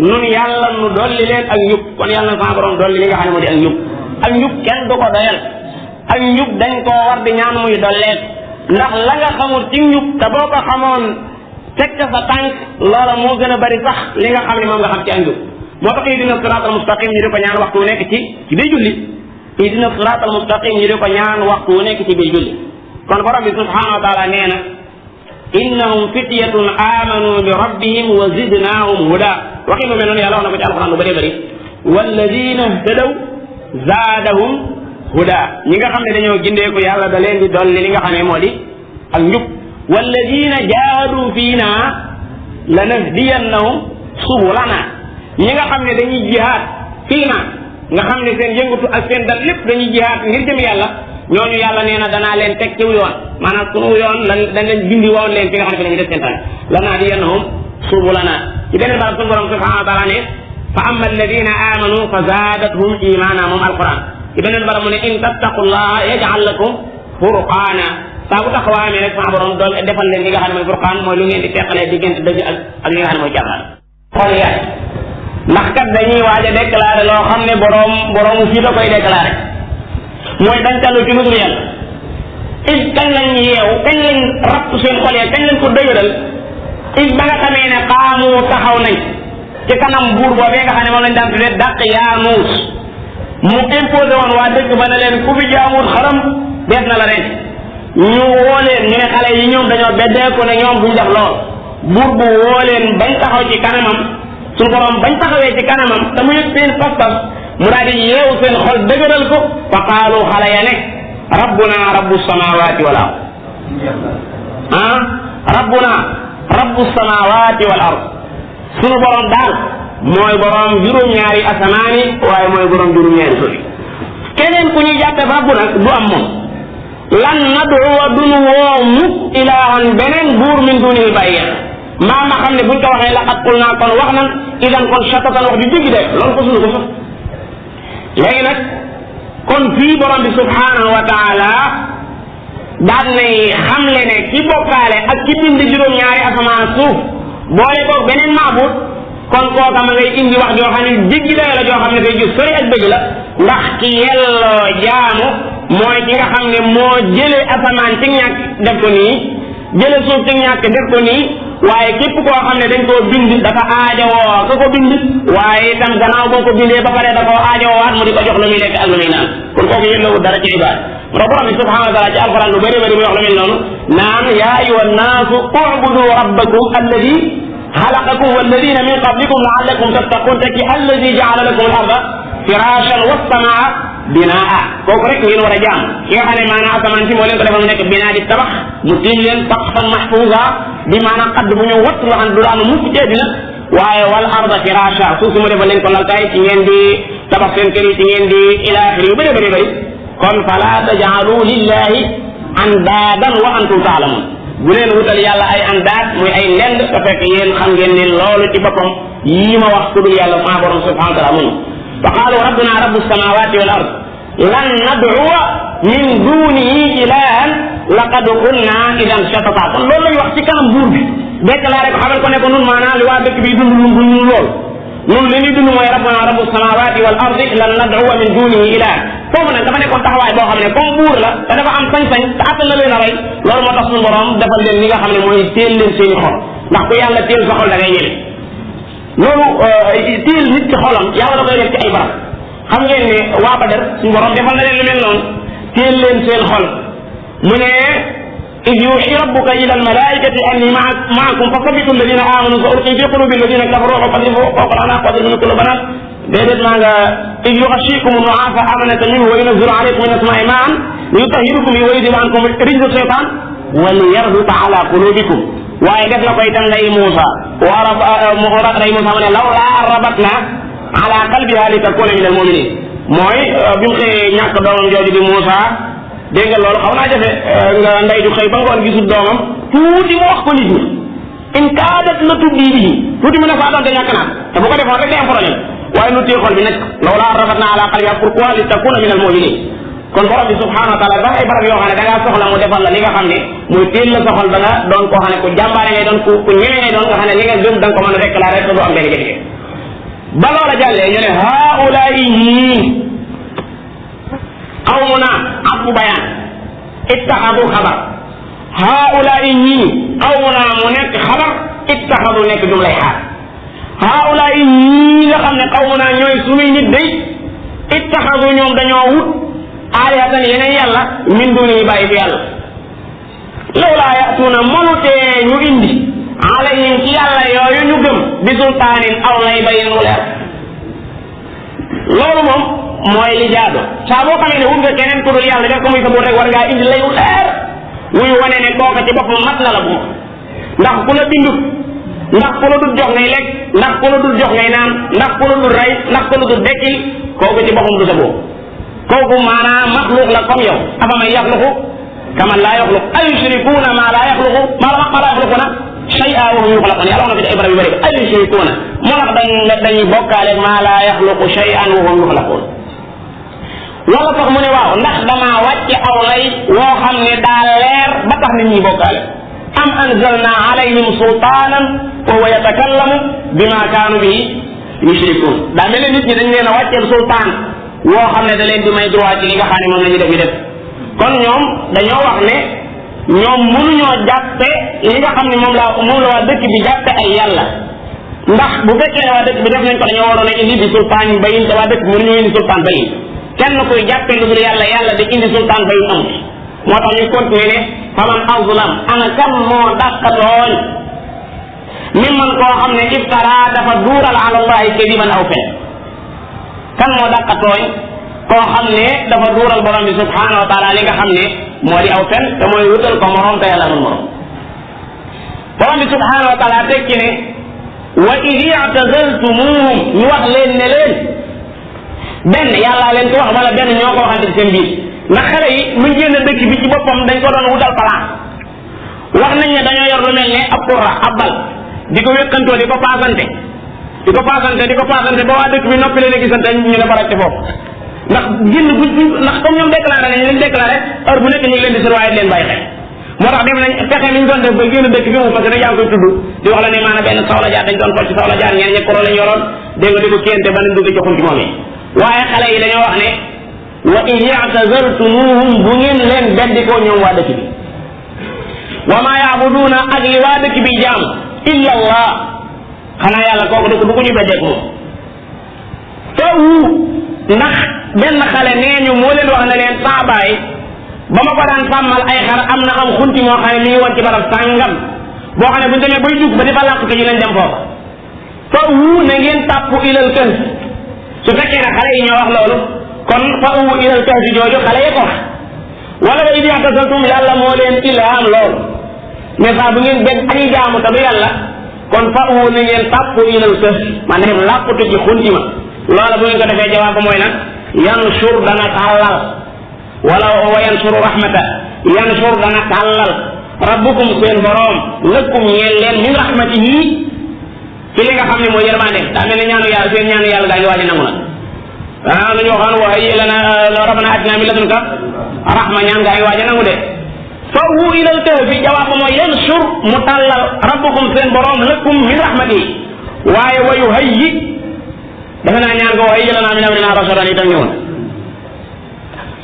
nun yàlla nu dolli leen ak njub kon yàlla na sama borom dolli li nga xam ne moo di ak njub kenn du ko doyal ak njub dañ koo war di ñaan muy dolleek ndax la nga xamul ci njub te boo ko xamoon teg sa tànk loola moo gën a bari sax li nga xam ne moom nga xam ci ak njub moo tax ihdina siraatal mustaqim ñu di ko ñaan waxtu wu nekk ci biir julli ihdina siraatal mustaqim ñu di ko ñaan waxtu wu nekk ci biir julli kon borom bi subhanahu wa taala nee na innahum fityatun amanu bi rabbihim wa zidnaahum huda waxi mu mel noonu yàlla wax na ko ci alquran lu bëree bëri walladina htadaw zaadahum huda ñi nga xam ne dañoo gindeeku yàlla da leen di dolli li nga xam ne moo di ak njub walladina jaahadu fiina lanahdiyannahum subulana ñi nga xam ne dañuy jihaad fiina nga xam ne seen yëngatu ak seen dal lépp dañuy jihaad ngir jëm yàlla ñooñu yàlla nee na danaa leen teg ci yoon maanaam sunu yoon dañ leen bindi woon leen fi nga xam ne fi lañu def seen tànk lanahdiyannahum subulana ci beneen barab sunu borom subhanahu wa taala ne fa amma alladina amanu fa zaadathum imana moom alquran ci beneen barab mu ne in tattaqullaha yaj'al lakum furqana saa bu taxawaamee rek sama borom dool defal leen li nga xam ne mooy furqaan mooy lu ngeen di teqalee diggante dëgg ak li nga xam ne mooy caaxaan xool yaay ndax kat dañuy waaj a déclaré loo xam ne boroomu fii la koy déclaré mooy dañ tallu ci lu dul yàlla il kañ lañ yeew kañ lañ rapp seen xol ya kañ lañ ko dëgëral il ba nga xamee ne xaamu taxaw nañ ci kanam buur boobee nga xam ne moom lañ daan tuddee dàq yaa muus mu imposé woon waa dëkk ba ne leen ku fi jaamul xaram def na la ren ñu woo leen ñu ne xale yi ñoom dañoo beddeeku ne ñoom duñ def lool buur bu woo leen bañ taxaw ci kanamam suñu borom bañ taxawee ci kanamam te mu yëg seen pas-pas mu daal di yeewu seen xol dëgëral ko fa qaalu xale ya ne rabbuna rabbu samawati wal ard rabbuna rabbu samawati wal ard sunu borom daal mooy borom juróom-ñaari asamaani waaye mooy borom juróom-ñaari suuf keneen ku ñuy jàppe rabbu nag du am moom lan nad'uwa dunu woo mukk ilaahan beneen buur min dunihi bàyyi yàlla mbaa ma xam ne buñ ko waxee laqad qulnaa kon wax nan idan kon shatatan wax di dégg de loolu ko sunu ko sax léegi nag kon fii borom bi subhanahu wa taala daan nay xamle ne ki bokkaale ak ki bind juróom-ñaari asamaan suuf boole boog beneen maabut kon kooka ma ngay indi wax joo xam ne jéggi dayo la joo xam ne day ju sori ak dëgg la ndax ki yelloo jaamu mooy ki nga xam ne moo jële asamaan ci ñàkk def ko nii jële suuf ci ñàkk def ko nii waaye képp koo xam ne dañ koo bind dafa aajowoo ka ko bind waaye itam gannaaw boo ko bindee ba pare da koo aajowoowaat mu di ko jox lu muy lekk ak lu muy naan kon kooku yellowul dara ci ibaad moo borom bi subhanahu wa taala ci alquran lu bëri bëri muy wax lu mel noonu naan yaa ayuha nnaasu ubudu rabbakum alladi xalaqakum walladina min qablikum laallakum tattaqun te ki alladi jaala lakum al arda firashan wassamaa binaa kooku rek ngeen war a jaam ki nga xam ne maanaam asamaan si moo leen ko defal mu nekk binaa di tabax mu tiim leen saqfan mahfuuza bi maanaam xadd bu ñu watt loo xam ne du daanu mukk ci àddina waaye wal arda firasha suuf si mu defal leen ko laltaay ci ngeen di tabax seen kër yi ci ngeen di ila axiri yu bëri bëri bëri kon fala tajaalu lillahi andaadan wa antum taalamun bu leen wutal yàlla ay andaat muy ay ndend te fekk yéen xam ngeen ne loolu ci boppam yii ma wax ku dul yàlla maa borom subhanahu wa taala mun fa qaalu rabbuna rabbu samawati wal ard lan nad'uwa min dunihi ilahan laqad qulna idan shatata kon loolu lañ wax ci kanam buur bi déclaré ko xamal ko ne ko nun maanaam li waa dëkk bi dund lu lool nun li ñuy dund mooy rabbuna rabbu samawati wal ardi lan nad'uwa min dunihi ilahan foofu nag dafa nekkoon taxawaay boo xam ne comme buur la te dafa am sañ-sañ te attan na leen a rey loolu moo tax suñu borom defal leen li nga xam ne mooy téel leen seeni xol ndax ku yàlla téel sa xol da ngay ñële loolu téel nit ci xolam yàlla da koy def ci ay barab xam ngeen ne waa Badar suñu borom defal na leen lu mel noonu téel leen seen xol mu ne id yuuxi rabbuka ila almalaikati anni maakum fa sabitu alladina amanu sa ulqi fi qulubi alladina kafaru fa qadribu fawqa al-a'naq wadribu kulla banaan déedéet maa nga id yughashshikum nu'aasa amanatan minhu wa yunazzilu alaykum min as-samaa'i maa'an liyutahhirakum wa yudhhiba ankum rijza shaytaan wa liyarbita ala qulubikum waaye def na ko itam lay Muusa lay Muusa mu ne lawlaa rabatna ala qalbiha litakuna min al-mu'minin mooy bi mu xëyee ñàkk doomam jooju di Muusa dégg nga loolu xaw naa jafe nga ndey ju xëy ba ngoon gisul doomam tuuti mu wax ko nit ñi in kaadat la tubdi bihi tuuti mu ne faa doon te ñàkk naa te bu ko defoon rek day am problème waaye nu téye xol bi nag lawlaa rabatna ala qalbiha pourquoi li takuna min al mu'minin kon borom bi subhanahu wa taala dafa ay barab yoo xam ne da ngaa soxla mu defal la li nga xam ne muy téel la sa xol ba nga doon koo xam ne ku jàmbaare ngay doon ku ñeme ngay doon nga xam ne li nga gëm da nga ko mën a déclaré te du am benn jafe-jafe ba loola jàllee ñu ne haulaay ñii qawmuna abbu bayaan ittaxadu xabar haulaay ñii qawmuna mu nekk xabar ittaxadu nekk jumlay xaar haulaay ñii nga xam ne qawmuna ñooy sunuy nit day ittaxadu ñoom dañoo wut aalihatan yeneen yàlla min duni yi bàyyi fi yàlla lawlaa yatuuna mënutee ñu indi alayhim ci yàlla yooyu ñu gëm bi sultaanin aw lay bayin mu leer loolu moom mooy li jaadu saa boo xamee ne wut nga keneen ku dul yàlla def ko muy sa boor rek war ngaa indi layu leer wuy wane ne kooka ci boppam mat na la bu ndax ku la bindut ndax ku la dul jox ngay lekk ndax ku la dul jox ngay naan ndax ku la dul rey ndax ku la dul dekki kooku ci boppam du sa boobu kooku maanaam maxluq la comme yow afa man yaxluqu kaman laa yaxluq ay yushrikuuna maa laa yaxluqu maa laa yaxluquna shay'an wa hum yuxlaquun yàlla wax na ko ci ay barab yu bëri ay yushrikuuna moo tax dañuy bokkaale maa laa yaxluqu shay'an wa hum yuxlaquun wala sax mu ne waaw ndax damaa wàcce aw lay woo xam ne daa leer ba tax nit ñi bokkaale am anzalna alayhim sultaanan wa huwa yatakallamu bima kaanu bihi yushrikuun daa mel ne nit ñi dañ leen a wàcceel sultaan woo xam ne da leen di may droit ci li nga xam ne moom la ñu def ñu def kon ñoom dañoo wax ne ñoom mënuñoo jàppe li nga xam ne moom la waa dëkk bi jàppe ay yàlla ndax bu fekkee ne waa dëkk bi def nañ ko dañoo waroon a indi bi sultaan bayin te waa dëkk bi mënuñoo indi sultaan bayin kenn koy jàppee lu dul yàlla yàlla di indi sultaan bay am moo tax ñu continuer ne faman azlam ana kan moo dàq tooñ mimman koo xam ne iftara dafa duural ala allahi kadiban aw fen kan moo dàq tooñ koo xam ne dafa duural borom bi subhanahu wa taala li nga xam ne moo di aw fen te mooy wutal ko morom te yàlla amul morom borom bi subhanahu wa taala tekki ne wa id i'tazaltumuhum ñu wax leen ne leen benn yàllaa leen ko wax wala benn ñoo ko waxante seen biir ndax xale yi mu génn dëkk bi ci boppam dañ ko doon wutal place wax nañ ne dañoo yor lu mel ne ab qurra ab bal di ko wékkantoo di ko paasante ba waa dëkk bi noppi leen a gisante ñu ne ko rek foofu ndax génn ndax comme ñoom déclaré nañ leen déclaré heure bu nekk ñu ngi leen di surwaay leen bàyyi xel moo tax dem nañ fexe mi ñu doon def ba génn dëkk bi mu parce que dañ yaa koy tudd di wax la ne maanaam benn soxla jaar dañ doon ko ci soxla jaar ñenn ñi koro lañ yoroon dégg nga di ko kéente ba nañ dugg ci xunti moom yi waaye xale yi dañoo wax ne wa in i'tazaltumuhum bu ngeen leen beddi ko ñoom waa dëkk bi wa ma ya'buduna ak li waa dëkk bi jaam illa allah xanaa yàlla kooku du ko ñu beddeek moom te ndax benn xale nee ñu moo leen wax ne leen saa baay ba ma ko daan sàmmal ay xar am na am xunti moo xam ne mi ngi woon ci barab sàngam boo xam ne bu ñu demee bay dugg ba di fa làqu ñu leen dem foofu fa na ngeen tàpp ilal kër su fekkee ne xale yi ñoo wax loolu kon fa ilal kër jooju xale yi ko wax wala ba id i'tazaltum yàlla moo leen ilham loolu mais saa bu ngeen benn añu jaamu te du yàlla kon fa na ngeen tàpp ilal kër maanaam làqutu ci xunti ma loola bu ngeen ko defee jawaab mooy nag yansur dana tàllal wala wa yansuru rahmata yansur dana tàllal rabbukum seen borom lëkkum ñeel leen min rahmatihi ci li nga xam ne mooy yërmandeem daa mel ne ñaanu yàlla seen ñaanu yàlla daa ngi waaj a nangu nag lu ñu waxoon wa hayyi lana rabbana atina min ladunka rahma ñaan gaa ngi waaj a nangu de fa ilal kahfi jawaab mooy yansur mu tàllal rabbukum seen borom lëkkum min rahmatihi waaye wa yuhayyi defe naa ñaan ko hayyi lana min amrina rashadan itam ñëwoon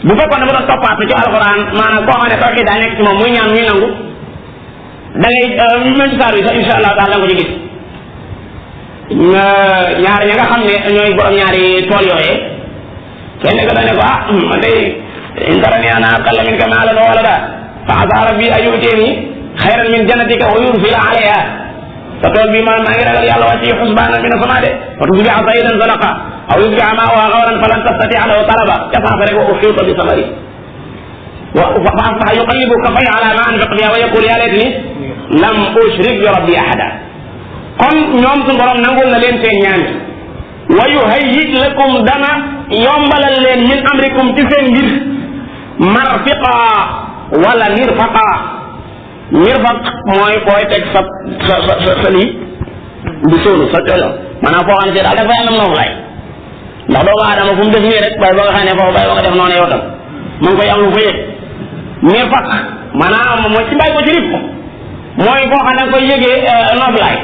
bu fekkoon dama doon toppaat ci alquran maanaam koo xam ne tawxiid daa nekk ci moom muy ñaan muy nangu da ngay même saar bi sax insha allah daal da nga ko ci gis ñaar ña nga xam ne ñooy borom ñaari tool yooyee kenn ko dane ko man day in tarani ana aqalla minka maalan wa walada fa asa rabbi an yu'tini xayran min jannatika wa yursila alayha sa tool bi maa ngi ragal yàlla wàcc xusbaanan mina samaa de fa tusbiha saydan zalaqa aw yusbiha maa'uha ghawran falan tastati'a lahu talaba ca saasa rek wa uhiita bi samari fa asbaha yuqallibu kaffayhi ala ma anfaqa fiha wa yaqulu ya laytani lam ushrik bi rabbi ahada kon ñoom suñu borom nangul na leen seen ñaan wa yuhayyi lakum dana yombalal leen min amrikum ci seen mbir marfiqa wala mirfaqa mirfaq mooy booy teg sa lii di sóonu sa coono maanaam foo xam ne daal dafay am noonu lay ndax doomu aadama fu mu def nii rek bay ba nga xam ne foofu bay ba nga def noonu yow tam mu ngi koy am lu fa yëg mirfaq maanaam mooy ci bàyyi ko ci rib mooy foo xam ne da nga koy yëgee noflaay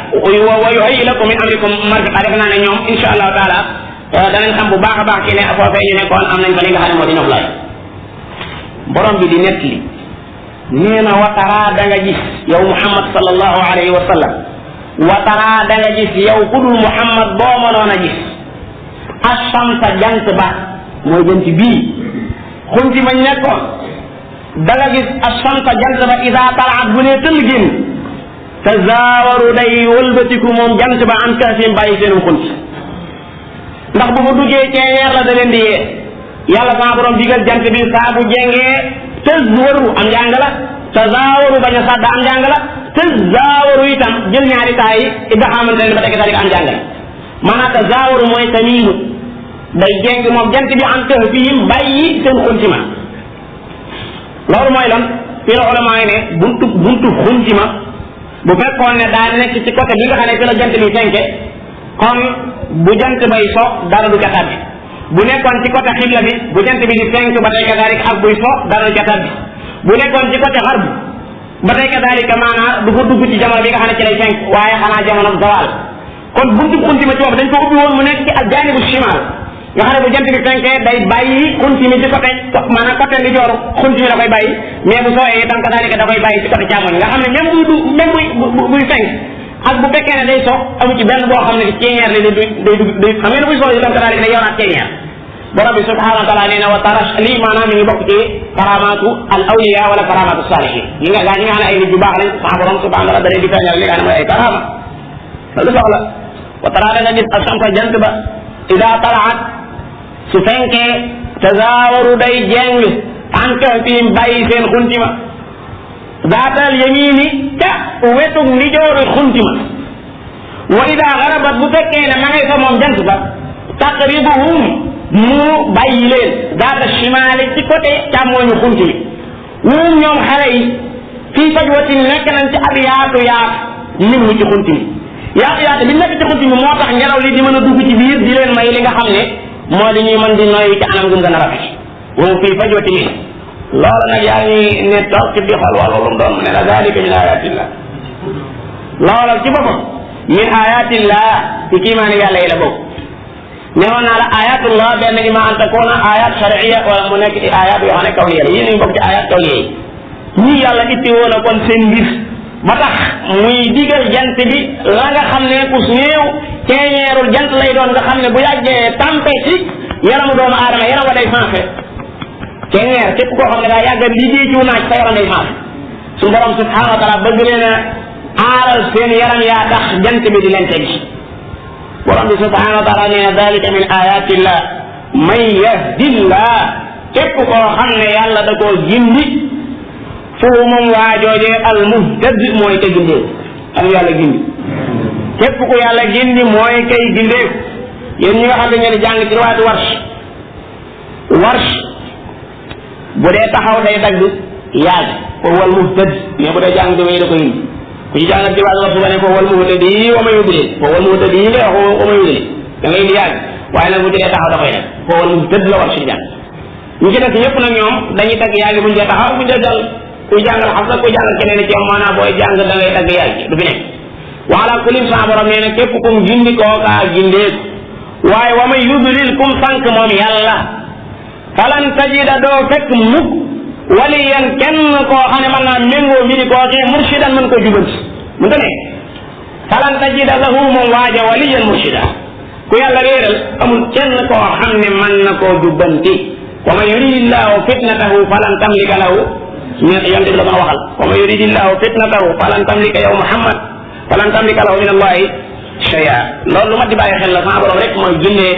wa yuhayyi lakum min amrikum marfiqa def naa ne ñoom insha allahu taala danañ xam bu baax a baax ci ne foofee ñu nekkoon am nañ fa li nga xam ne moo di noflaay borom bi di nett li nee na wataraa da nga gis yow muhammad sallallahu alayhi wa sallam wataraa da nga gis yow ku dul muhammad boo mënoon a gis ashamsa jant ba mooy jant bii xunti ma nekkoon da nga gis ashamsa jant ba ida talaat bu nee tëll génn tazaawaru day wëlbatiku moom jant ba am kahfihim bàyyi seenum xunti ndax bu fa duggee ceeñeer la da leen di yee yàlla sama borom digal jant bi saa bu jengee tazwaru am njàng la tazaawaru bañ a sadda am njàng la tazaawaru itam jël ñaari taay yi nga xamante ne ba teg sa am njàng la maanaam tazaawaru mooy tamiilu day jeng moom jant bi am kahfihim bàyyi seen xunti ma loolu mooy lan fii la ulama yi ne buntu xunti ma bu fekkoon ne daa nekk ci côté bi nga xam ne fi la jant bi fenke kon bu jant bay so dara du ca tàbbi bu nekkoon ci côté xibla bi bu jant bi di fenk ba tey kadaalika ak buy so dara du ca tàbbi bu nekkoon ci côté xarb ba tey kadaalika maanaam du ko dugg ci jamono bi nga xam ne ci lay fenk waaye xanaa jamono zawal kon buntu xunti ma ci bopp dañ ko ubbi woon mu nekk ci ak jaanibu shimal nga xam ne bu jant bi fenkee day bàyyi xunti mi ci côté maanaam côté ndi jooru xunti mi da koy bàyyi mais bu sooyee itam kadaalika da koy bàyyi ci côté càmmoñ nga xam ne même buy fenk ak bu fekkee ne day so amu ci benn boo xam ne ceeñeer li day xam ngeen buy so itam kadaalika day yoraat ceeñeer borom bi subhanahu wa taala nee na wa tarash lii maanaam mi ngi bokk ci karamatu al awliya wala karamatu salihin ñi nga gaa ñi nga xam ne ay nit yu baax lañ sa borom subhanahu wa taala da leen di feeñal li nga xam ne mooy ay karama loolu soxla wa tara da nga gis asamsa jant ba ida talaat su fenkee tazawaru day jeng an kahfihim bàyyi seen xuntima zaatal yamini ca wetug ndijooru xuntima wa ida garabat bu fekkee ne ma ngay fa moom jant ba taqribuhum mu bàyyi leen zaata shimaali ci côté càmmooñu xunt mi wuum ñoom xale yi fii fajwatin nekk nañ ci ab yaatu minhu ci xunt mi yaatu bi nekk ci xunt mi moo tax ngelaw li di mën a dugg ci biir di leen may li nga xam ne moo di ñuy mën di noyyi ci anam gu gën a rafet wuum fii fajwatin min loolu nag yaa ngi ne toog ci di xool wala lu mu doon mu ne la zalika min ayatillah loolu ci boppam min ayatillah ci kiimaani yàlla yi la bokk newoon naa la ayatullah benn ima an takuna ayat shar'iyya wala mu nekk ci ayat yoo xam ne kawliya la yéen ñu bokk ci ayat kawliya yi ñii yàlla itti woon a kon seen mbir ba tax muy digal jant bi la nga xam ne kus néew ceeñeerul jant lay doon nga xam ne bu yàggee tampé ci yaramu doomu aadama yaram wa day sensé ceeñeer képp koo xam ne daa yàgg liggéey ci naaj sa yaram day sensé su borom subhanahu wa taala bëgg leen a aaral seen yaram yaa tax jant bi di leen tegi borom bi subhanahu wa taala nee na dalika min ayatillah man yahdillah képp koo xam ne yàlla da koo gindi foofu moom waajoojee al muhtad mooy kay gindeeku am yàlla gindi képp ku yàlla gindi mooy kay gindeeku yéen ñi nga xam ne ngeen di jàng ci riwaatu warsh bu dee taxaw day dagg yaag foofu wal muhtad mais bu dee jàng di wéy da ko indi ku ci jàngat ci wàllu wax ba ne foofu wal muhtadi wa ma yudlil foofu wal muhtadi nga wax wa ma yudlil da ngay indi yàgg waaye nag bu ci dee taxaw da koy def foofu wal muhtad la war si jàng ñu ci def ñëpp nag ñoom dañuy dagg yàgg buñ dee taxaw buñ dee jàll kuy jàngal xam sax kuy jàngal keneen ci am maanaam booy jàng da ngay dagg yàgg du fi nekk wala kulim sa borom nee na képp kum gindi kookaa gindeeku waaye wa ma yudlil kum sànq moom yàlla falan tajida doo fekk mukk waliyan kenn koo xam ne mën naa méngoo mbiri kookee murshidan mën ko jubanti mu ta ne falan tajida lahu moom waaja waliyan murshida ku yàlla réeral amul kenn koo xam ne mën na koo jubanti wa man yuridillahu fitnatahu falan tamlika lahu yonte bi la ma waxal wa man yuridillahu fitnatahu falan tamlika yow Muhammad falan tamlika lahu min allahi shay'a loolu lu ma di bàyyi xel la sama borom rek mooy génnee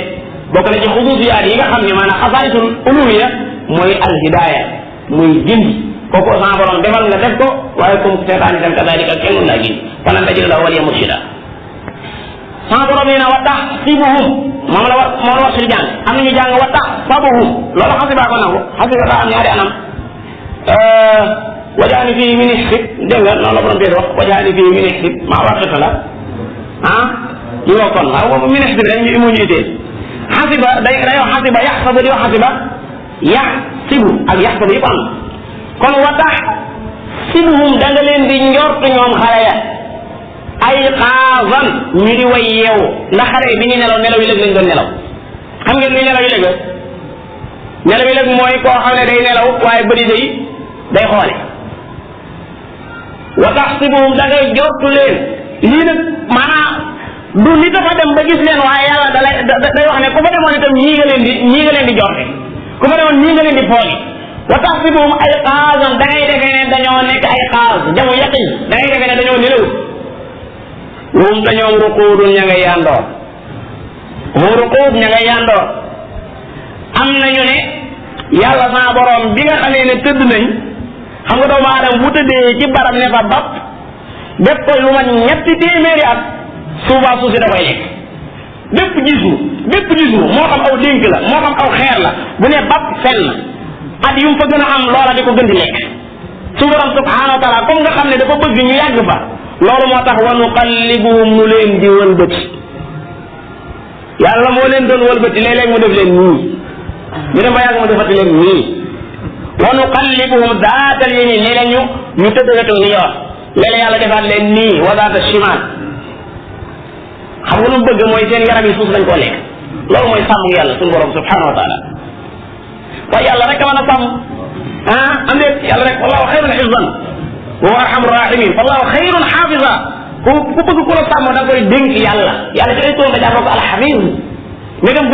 bokk na ci xususiyaat yi nga xam ne maanaam xasaayisul uluhiya mooy alhidaaya muy gindi kooku sama borom defal nga def ko waaye comme seetaan itam kadalika kenn mun naa gindi falan tajida lahu waliyan murshida sama borom nee na wa tahsibuhum moom la wax si jàng am nañu jàng wa tahsabuhum loolu xasibaa ko nangu xasiba daa am ñaari anam wajaani fii min xib dégg nga noonu la borom bee wax wajaani fii min xib maa waqita la ñu wokkoon waaw boobu min xib rek ñu ñu itee xasiba day wax xasiba yaxsabu di wax xasiba yaxsibu ak yaxsabu yëpp am kon wa tahsibuhum da nga leen di njort ñoom xale ya ay xaasan ñu di way yeewu ndax xale yi bi ñu nelaw nelaw yi léeg lañ doon nelaw xam ngeen luy nelaw yi léeg nelaw yi léeg mooy koo xam ne day nelaw waaye bëri day xoole wa taxsibuhum da ngay jortu leen lii nag maanaam du nit dafa dem ba gis leen waaye yàlla day wax ne ku fa demoon itam ñii nga leen di jorte ku fa demoon ñii nga leen di fooli wa taxsibuhum ay xaasan da ngay defee ne dañoo nekk ay xaas jamu yaqin da ngay defee ne dañoo nelaw wum dañoo ruquudun ña ngay yandoor hum ruquud ña ngay yandoor am nañu ne yàlla sama borom bi nga xamee ne tëdd nañ xam nga doomu aadama bu tëddee ci barab ne fa bap def ko lu mat ñetti téeméeri at suuba suuf si da koy lekk bépp gismu moo xam aw dénk la moo xam aw xeer la bu ne bap fenn at yu mu fa gën a am loola di ko gën di lekk su borom subhanahu wa taala comme nga xam ne dafa bëgg ñu yàgg fa loolu moo tax wa nuqallibuhum mu leen di wëlbati yàlla moo leen doon wëlbati léeg-léeg mu def leen nii ñu dem ba yàgg mu defati leen nii wa nuqallibuhum daatal yamin léeg-léeg ñu tëdd wetu ni yor léeg-léeg yàlla defaat leen nii wa daata shimal xam nga lu mu bëgg mooy seen yaram yi suuf lañ koo lekk loolu mooy sàmm yàlla suñu borom subhanahu wa taala waaye yàlla rek a mën a sàmm am déet yàlla rek wallahu xayrun xifdan wa huwa arhamur rahimin wallahu xayrun xaafisa ku bëgg ku la sàmm da koy dénk yàlla ci ay tool nga jàppoo ko alxafiz ndegam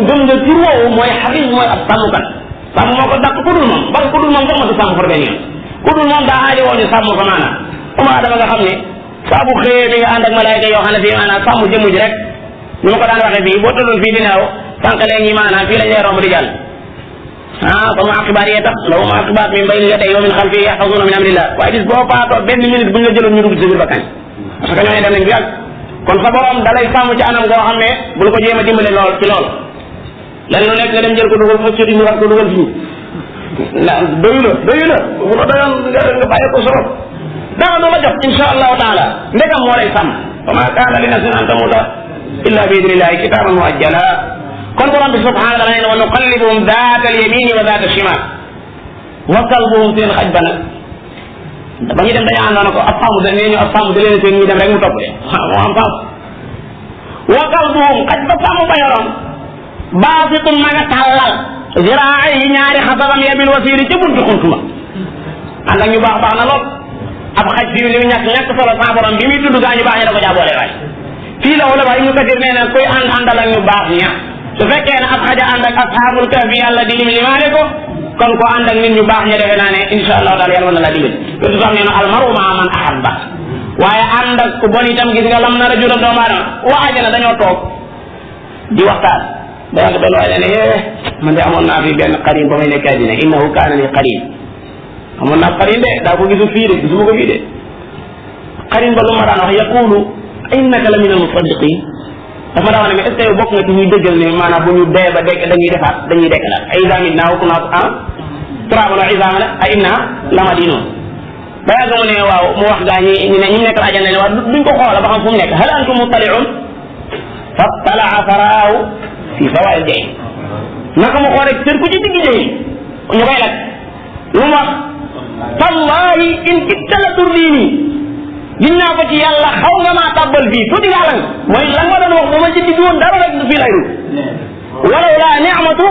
gëm nga tur woowu mooy xafiis mooy ab sàmmkat sàmm moo ko dàq ku dul moom parce que ku dul moom sax ma du sàmm for benn yoon ku dul moom daa aajo woon ñu sàmm ko maanaam comme adama nga xam ne saa bu xëyee di nga ànd ak malaayka yoo xam ne fii maanaam sàmm jëmm ji rek ni ma ko daan waxee fii boo tëddoon fii di nelaw sànq léegi maanaam fii lañ lay romb di jàll ba mu aqibaat yee tax la mu aqibaat min bayni yadayhi wa min xalfihi yaxfazuuna min amrillah waaye bis boo faatoo benn minute bu ñu la jëloon ñu dugg ci biir bakkan parce que ñooñu dem nañ bi yàgg kon sa borom dalay sàmm ci anam goo xam ne bul ko jéem a dimbale lool ci lool lan lu nekk nga dem jël ko dugal fa ci ñu war ko dugal fii doyu la bu la doyoon nga bàyyi ko solo dara du la jox insha allahu taala ndegam moo lay sàmm wa ma kaana li nafsin an tamuuta illa bi idnillahi kitaaban muajjala kon borom bi subhanahu wa taala nee na wa nuqallibuhum daata alyamini wa daata alchimal wa kalbuhum seen xaj ba nag ba ñu dem dañu àndoon ko ab sàmm da nee ñu ab sàmm da leen seen ñu dem rek mu topp de moo am sàmm wa kalbuhum xaj ba sàmm ba yoroon baasitun ma nga tàllal ziraay yi ñaari xasabam ya bil wasiiri ca buntu xuntuma ànd ak ñu baax na lool ab xaj fii li mu ñàkk solo sa borom bi muy tudd gaa ñu baax ña da ko jaaboole waay fii la wala ba Ibnu Kathir nee na koy àndal ak ñu baax ña su fekkee ne ab xaja ànd ak ashaabul kahfi yàlla di lim limaale ko kon ko ànd ak nit ñu baax ña defe naa ne insha allahu taala yàlla mën na laa dimbali surtout sax nee na almaru maa man ahabba waaye ànd ak ku bon itam gis nga lam nar a jural doomu aadama waaja na dañoo toog di waxtaan ba yàgg benn waaye ne man de amoon naa fi benn qarin ba may nekk àddina innahu kaana li qarin amoon naa qarin de daa ko gisul fii de gisuma ko fii de qarin ba lu ma daan wax yaqulu innaka la min al musaddiqin dafa daa wax ne mais est ce que yow bokk nga ci ñuy dëggal ne maanaam bu ñu dee ba dekk dañuy defaat dañuy dekk la ay isa mitna wa kunna turaban wa izaaman a inna lamadinun ba yàgg mu ne waaw mu wax gaa ñi ñu ne ñu nekk la ajal ne waaw duñ ko xoola ba xam fu mu nekk hal antum muttali'un fattalaa faraahu fi sawaa'il jahim naka mu xool rek seen ku ci digg jahim ñu koy lak lu mu wax tallahi in kitta la turdini ginnaaw ko ci yàlla xaw nga maa tàbbal fii tuuti ngaa lang mooy la nga doon wax bu ma ci digg woon dara rek fii lay dul walaw laa ni'matu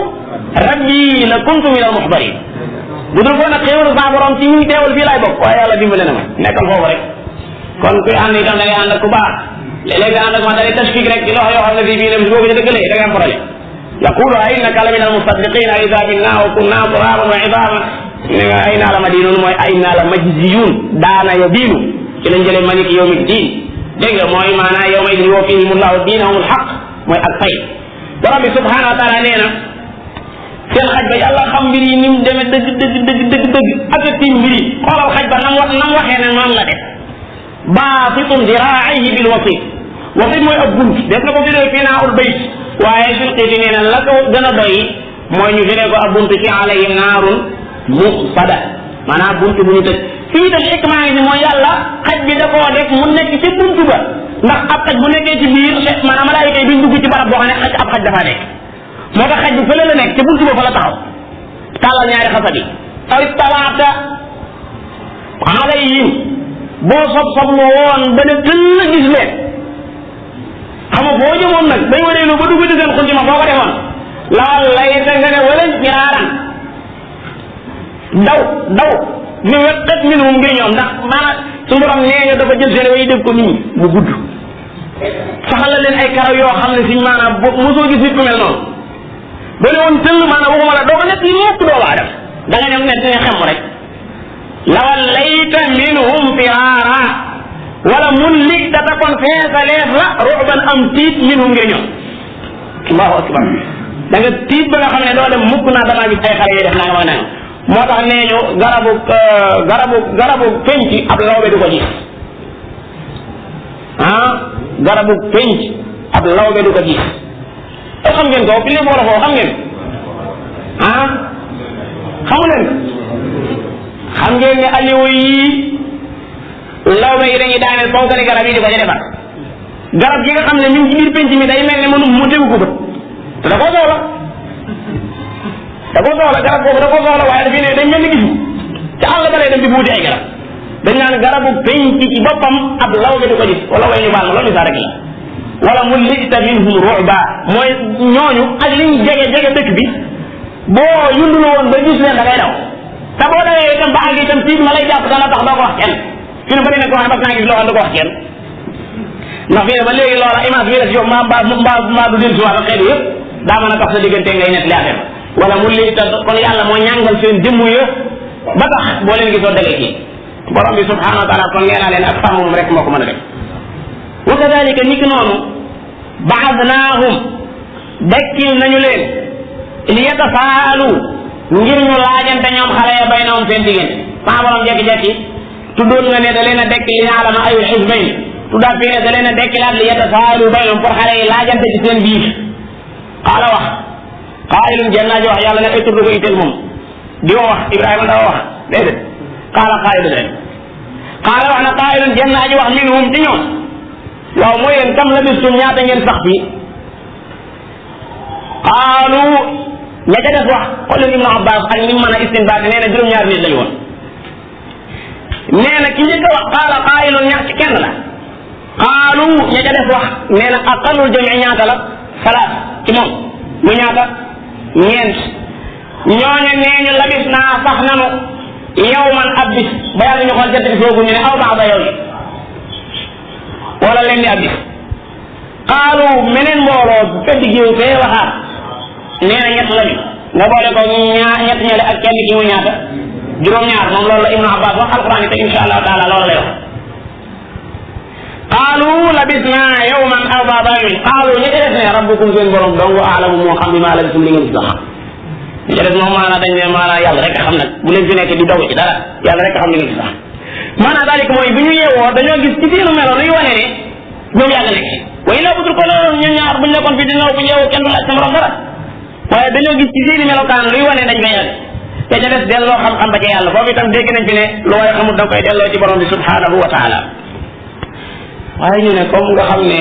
rabbi la kuntu min al muhdarin bu dul ko nag xéewalu saa borom ci ñuy teewal fii laay bokk waaye yàlla dimbale na ma nekkal foofu rek kon kuy ànd itam da ngay ànd ak ku baax léeg-léeg nga ànd ak ma da ngay tashkik rek ci loxo yoo xam ne fii dem si boo ko ci dëggalee da ngay am problème yaqulu a innaka la min al musaddiqin a ida minna wa kunna turaban wa idaman ne nga ay naa la madinun mooy ay naa la majziyun daana ya diinu ci lañ jëlee malik yawmi diin dégg nga mooy maanaa yawma idin yuwaffihim allahu diinahum alhaq mooy ak fay borom bi subhanahu wa taala nee na seen xaj ba yàlla xam mbir yi ni mu demee dëgg ak tiim mbir yi xoolal xaj ba nam waxee ne noonu la def baasitun ziraa'ihi bil wasit wasit mooy ab bunt def na ko firee finaa'ul bayt waaye Shinqiiti nee na la ko gën a doy mooy ñu firee ko ab bunt ci alayhim naarun muqsada maanaam bunt bu ñu tëj fii tam xikmaa ngi si mooy yàlla xaj bi da koo def mu nekk ci bunt ba ndax ab xaj bu nekkee ci biir maanaam malaayika yi duñ dugg ci barab boo xam ne ab xaj dafaa nekk moo tax xaj bi fële la nekk ca buntu ba fa la taxaw tàllal ñaari xasa bi aw talaata alayhim boo sob lu woon ba ne tëll gis leen xam nga boo jëmoon nag bay wareelu ba dugg di seen xunti ma boo ko defoon lawal layta nga ne wala ñiraaran daw ñu wettat minhum ngir ñoom ndax maanaam su borom nee nga dafa jël seen way def ko nii mu gudd saxal la leen ay karaw yoo xam ne siñ maanaam mosoo gis nit ku mel noonu ba ne woon tëll maanaam waxuma la doo ko nekk li mukk doo waa def da nga dem nekk ne xem rek lawal layta minhum firaara wala mun lig data kon feesaleef la ruban am tiit minhum ngir ñoom allahu akbar da nga tiit ba nga xam ne doo dem mukk naa damaa gis ay xale yi def naa nga ma nanga moo tax nee ñu garabu penc ab lawbe du ko gis garabu penc ab lawbe du ko gis xam ngeen ko fi li boole foofu xam ngeen xamu leen xam ngeen ne aliwo yi lawbe yi dañuy daaneel fonkali garab yi di ko ca defar garab gi nga xam ne mi ngi ci biir penc mi day mel ne mënu mu tegu ko bët te da koo soxla garab boobu da koo soxla waaye dafay ne dañ mel ni gisu ca àll ba lay dem di buuti ay garab dañ naan garabu penc ci boppam ab lawbe du ko gis wala way ñu baal ma loolu misaal rek la wala mu lijta minhum ru'ba mooy ñooñu ak liñ jege dëkk bi boo yundulu woon ba gis leen da ngay daw te boo dawee itam ba àgg itam tiit ma lay jàpp dana tax doo ko wax kenn fi ne bëri na ko xam ne bas naa gis loo xam ne du ko wax kenn ndax fii ne ba léegi loola image bi def yow mbaa du del si waat xeetu yëpp daa mën a tax sa diggante ngay net li affaire wala mu lii te kon yàlla moo ñàngal seen jëmm ya ba tax boo leen gisoo dagee kii borom bi subhanahu wa taala kon nee naa leen ak sàmm moom rek moo ko mën a def wa kadalika ni ki noonu baadnaahum dekkil nañu leen li yatasaalu ngir ñu laajante ñoom xale ya baynahum seen diggante maa borom jekki-jekki tuddoon nga ne da leen a dekki li yaalama ayul xisbayn tuddaat fii ne da leen a dekkilaat li yatasaalu baynahum pour xale yi laajante ci seen biir qaala wax qaayilun jenn naa ji wax yàlla ne ay tudd ko itteel moom di wax Ibrahima dafa wax déedéet qaala qaayilun rek qaala wax na qaayilun jenn naa ji wax minhum ci ñoom waaw mooy leen kam labistum ñaata ngeen sax fii qaalu ña ca def wax xool leen Ibnu Abbas ak ni mu mën a istinbaat nee na juróom-ñaari nit lañu woon nee na ki njëkk a wax qaala qaayilun ñax ci kenn la qaalu ña ca def wax nee na aqallul jami ñaata la salaat ci moom mu ñaata ñeent ñooñu nee ñu labis naa sax nanu yawman ab bis ba yàlla ñu xool jant bi soogu ñu ne aw ba'da yawmi wala leen di ab bis qaalu meneen mbooloo fedd giw fee waxaat nee na ñett lañu nga boole ko ñett ñale ak kenn ki mu ñaata juróom-ñaar moom loolu la Ibnu Abbas wax alquran yi te insha allahu taala loolu lay wax qaalu labisna yawman aw ba'da yawmin qaalu ñi ca def ne rabbukum seen borom dong aalamu moo xam bi maa labisum li ngeen si doon ñi ca def moom maanaa dañ ne maanaa yàlla rek a xam nag bu leen fi nekk di dogu ci dara yàlla rek a xam li ngeen si doon maanaa daalik mooy bi ñu yeewoo dañoo gis ci seenu melo luy wane ne ñoom yàgg nekk way la budul ko loolu ñun ñaar buñ nekkoon fi di naw bu yeewoo kenn du laaj sa morom dara waaye dañoo gis ci seeni melokaan luy wane dañ koy yàgg te ca des delloo xam-xam ba ca yàlla foofu itam dégg nañ fi ne lu waaye xamul da koy delloo ci borom bi subhanahu wa taala waaye ñu ne comme nga xam ne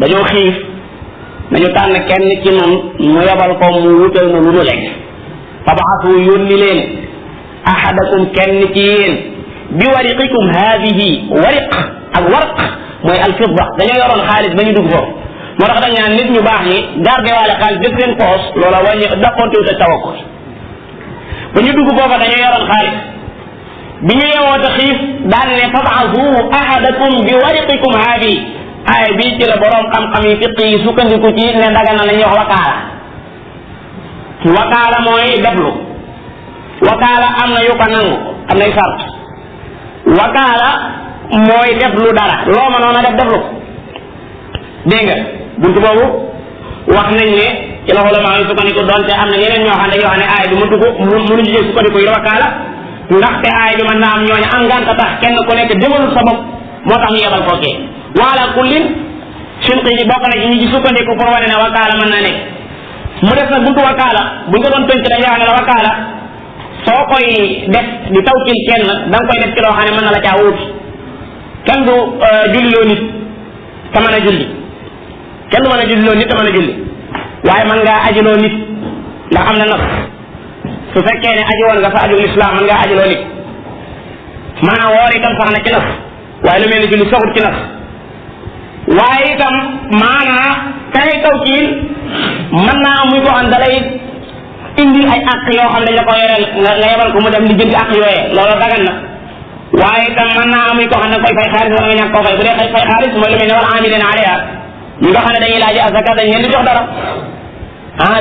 dañoo xiif nañu tànn kenn ci nun mu yabal ko mu wutal na lu nu lekk fabaatu yónni leen ahadakum kenn ci yéen bi wariqikum haadihi wariq ak warq mooy alfidda dañoo yoroon xaalis ba ñu dugg foofu moo tax dañ naan nit ñu baax ñi garde waale xaalis def seen poos loola wàññi daqontewut ak tawakkul ba ñu dugg foofa dañoo yoroon xaalis bi ñu yeewoo te xiif daan ne fabaatu ahadakum bi wariqikum haadihi aay bii ci la borom xam-xam yi fiq yi sukkandiku ci ne daga na la ñuy wax wakaala wakaala mooy deflu wakaala am na yu ko nangu am nay sart wakaala mooy deflu dara loo mënoon a deflu ko dégg nga buntu boobu wax nañ ne ci la ulama yi sukkandiku donte am na ñeneen ñoo xam ne dañoo xam ne aay bi mënuñu jël sukkandiku yi wakaala ndaxte aay bi mën naa am ñooñu am ngànt tax kenn ku nekk demalul sa bopp moo tax ñu yebal kookee wala kullin sinqi yi bokk na ci ñi ci sukkandiku pour wane ne wakaala mën naa nekk mu def nag buntu wakaala buñ ko doon tënk dañuy wax ne la wakaala soo koy def di tawkil kenn da nga koy def ci loo xam ne mën na la caa wuuti kenn du julliloo nit te mën a julli kenn du mën a julliloo nit te mën a julli waaye mën ngaa ajiloo nit ndax am na nas su fekkee ne aji woon nga sa aju lislaam mën ngaa ajiloo nit maanaam woor itam sax na ci nas waaye lu mel ni julli saxut ci nas waaye itam maanaa kay tawkiil mën naa am muy ko xam dalay indi ay àq yoo xam dañ la ko yoreel nga yebal ko mu dem li jëndi àq yooyee loolu dagan na waaye itam mën naa am muy ko xam ne koy fay xaalis wala nga ñàkk koo fay bu dee fay xaalis mooy lu mel ne wala amilina alayha ñi nga xam ne dañuy laaj azaka dañ leen di jox dara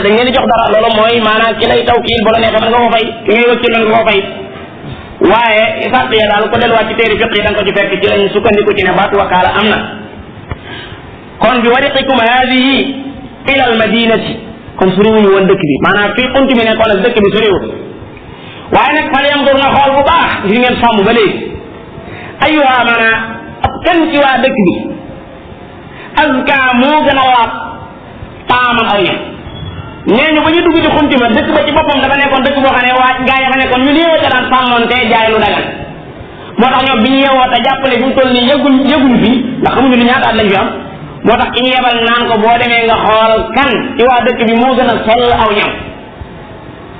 dañ leen di jox dara loolu mooy maanaam ki lay tawkiil bu la neexee mën nga ko fay ki ngay wëccil mën nga koo fay waaye sart ya daal ko delluwaat ci téere fiq yi da nga ko ci fekk ci lañ sukkandiku ci ne baatu wakaala am na kon bi wariqikum haadihi ila al madinati kon soriwuñu woon dëkk bi maanaam fii xunt mi nekkoon ak dëkk bi soriwul waaye nag fal yandur na xool bu baax gis ngeen sàmm ba léegi ayuha maanaam ab kenn ci waa dëkk bi azka moo gën a laab taaman aw ñam nee ñu ba ñu dugg ci xunti ma dëkk ba ci boppam dafa nekkoon dëkk boo xam ne waa gaa yi fa nekkoon ñu néew te daan sàmmoon te jaay lu dagan moo tax ñoom bi ñu yeewoo te jàppale bi mu toll nii yëguñu fi ndax xamuñu ni ñaata at lañ fi am moo tax ki ñu yebal naan ko boo demee nga xool kan ci waa dëkk bi moo gën a sell aw ñam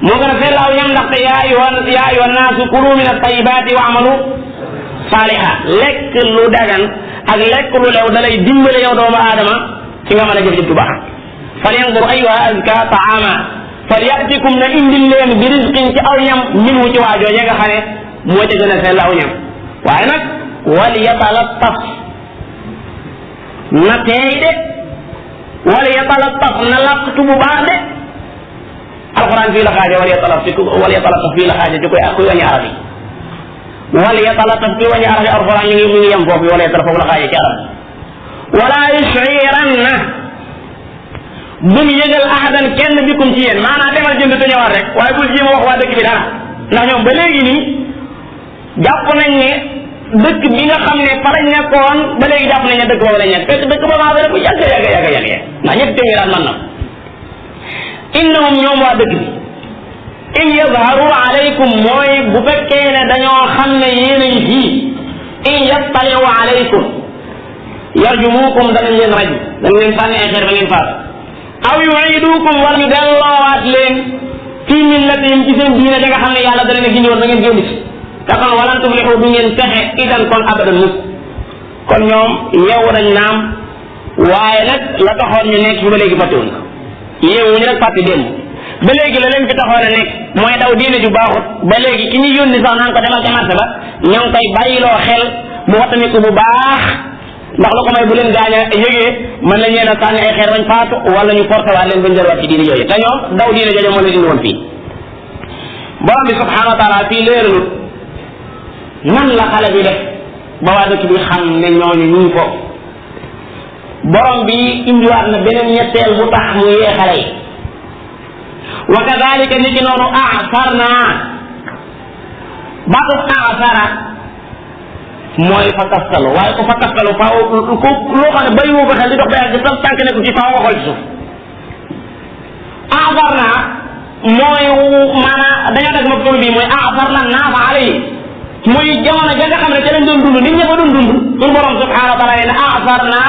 moo gën a sell aw ñam ndaxte yaa ayyuhan naasu kulu min at-tayyibaati wa amalu saaliha lekk lu dagan ak lekk lu lew da lay dimbale yow doomu aadama ci nga mën a jëf jëf bu baax falyanzur ayyuha azka taama falyatikum na indil leen bi rizqin ci aw ñam minhu ci waa jooje nga xam ne moo ca gën a sell aw ñam waaye nag wal yatalattaf na teey de wala yatalattaf na làqtu bu baax de alquran fii la xaaje wala yatalattaf fii la xaaje ci kuy wañi arab yi wala yatalattaf fi wañi arab yi alquran mi ngi yem foofu wala yatalattaf foofu la xaaje ci arab wala yushiranna bu mu yëgal ahadan kenn bikum ci yéen maanaam demal jënd te ñëwaat rek waaye bul jéem a wax waa dëkk bi dara ndax ñoom ba léegi nii jàpp nañ ne dëkk bi nga xam ne fa lañ nekkoon ba léegi jàpp nañ ne dëkk boobu lañ nekk fekk dëkk ba maa rek bu yàgg ndax ñëpp téeméeraat man na innahum ñoom waa dëkk bi in yazharu alaykum mooy bu fekkee ne dañoo xam ne yéen a ngi fii in yattaliu alaykum yarjumukum danañ leen raj dañ leen sànni ay xeer ba ngeen faat aw yuidukum wala ñu delloowaat leen fii millatihim ci seen diine da nga xam ne yàlla da leen a gindi woon da ngeen génn ci te kon walan tuflixu du ngeen texe idan kon abadan mus kon ñoom yeewu nañ naam waaye nag la taxoon ñu nekk fi ba léegi fàttewuñ ko yeewu ñu rek fàtte démb ba léegi la leen fi taxoon a nekk mooy daw diine ju baaxut ba léegi ki ñuy yónni sax naan ko demal ca marché ba ñoo ngi koy bàyyiloo xel mu wattaniku bu baax ndax lu ko may bu leen gaañ a yëgee mën nañ leen a sànni ay xeer bañ faatu wala ñu forcé waat leen bañ delluwaat ci diine yooyu te ñoom daw diine jooju moo leen indi woon fii borom bi subhanahu wa taala fii léeralu nan la xale bi def ba waa dëkk bi xam ne ñooñu ñu ngi ko borom bi indiwaat na beneen ñetteel bu tax mu yee xale yi wa kadalika ni ki noonu asarna baatu asara mooy fa kastalu waaye ko fa kastalu faaw ko loo xam ne bay woo ko xel di dox ba yàgg tam tànk nekku ci faaw nga xool ci suuf asarna mooy maanaam dañoo def ma tur bi mooy asarna naafa alay muy jamono ja nga xam ne ca lañ doon dund nit ña fa doon dund suñu borom subhanahu wa taala ne asarna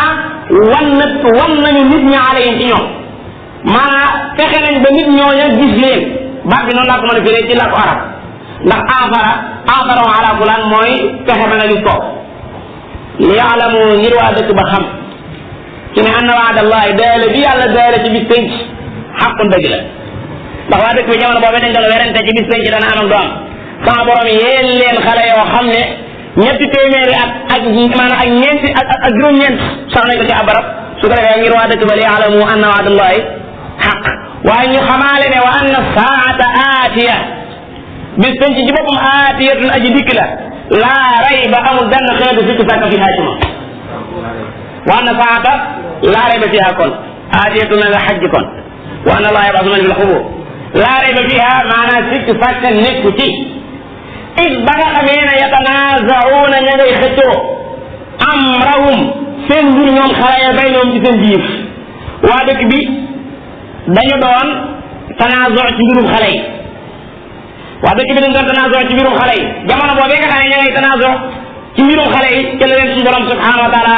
wan nañu nit ñi alayhim ci ñoom maanaam fexe nañ ba nit ñooña gis leen baat bi noonu laa ko mën a firee ci làkku arab ndax asara ala fulaan mooy fexe ba nga gis ko li yaalamu ngir waa dëkk ba xam ci ne anna waadallahi daale bi yàlla daale ci bis penc xaqun dëgg la ndax waa dëkk bi jamono boobu dañ doon werante ci bis penc dana am doom sama borom yéen leen xale yoo xam ne ñetti téeméeri at ak maanaam ak ñeenti ak juróom-ñeent sax nañ ko ci ab barab su ko defee ngir waa dëkk ba li yaalamu anna waadallahi xaq waaye ñu xamaale ne wa anna saata aatiya bis penc ci boppam aatiyatun aji dikk la laa rayba amul benn xeetu sikki sàkk fi haa ci moom wa anna saata laa rayba fiha kon aatiyatun na nga xajj kon wa anna allaha yab'athu man fil qubur laa rayba fiha maanaam sikki sàkk nekku ci it ba nga xamee ne yatanaazauna ña ngay xëccoo amrahum seen mbir ñoom xale ya baynahum ci seen biir waa dëkk bi dañu doon tanaazo ci mbirum xale yi waa dëkk bi dañ doon tanaazo ci mbirum xale yi jamono boobee nga xam ne ña ngay tanaazo ci mbirum xale yi ca la leen suñu borom subhanahu wa taala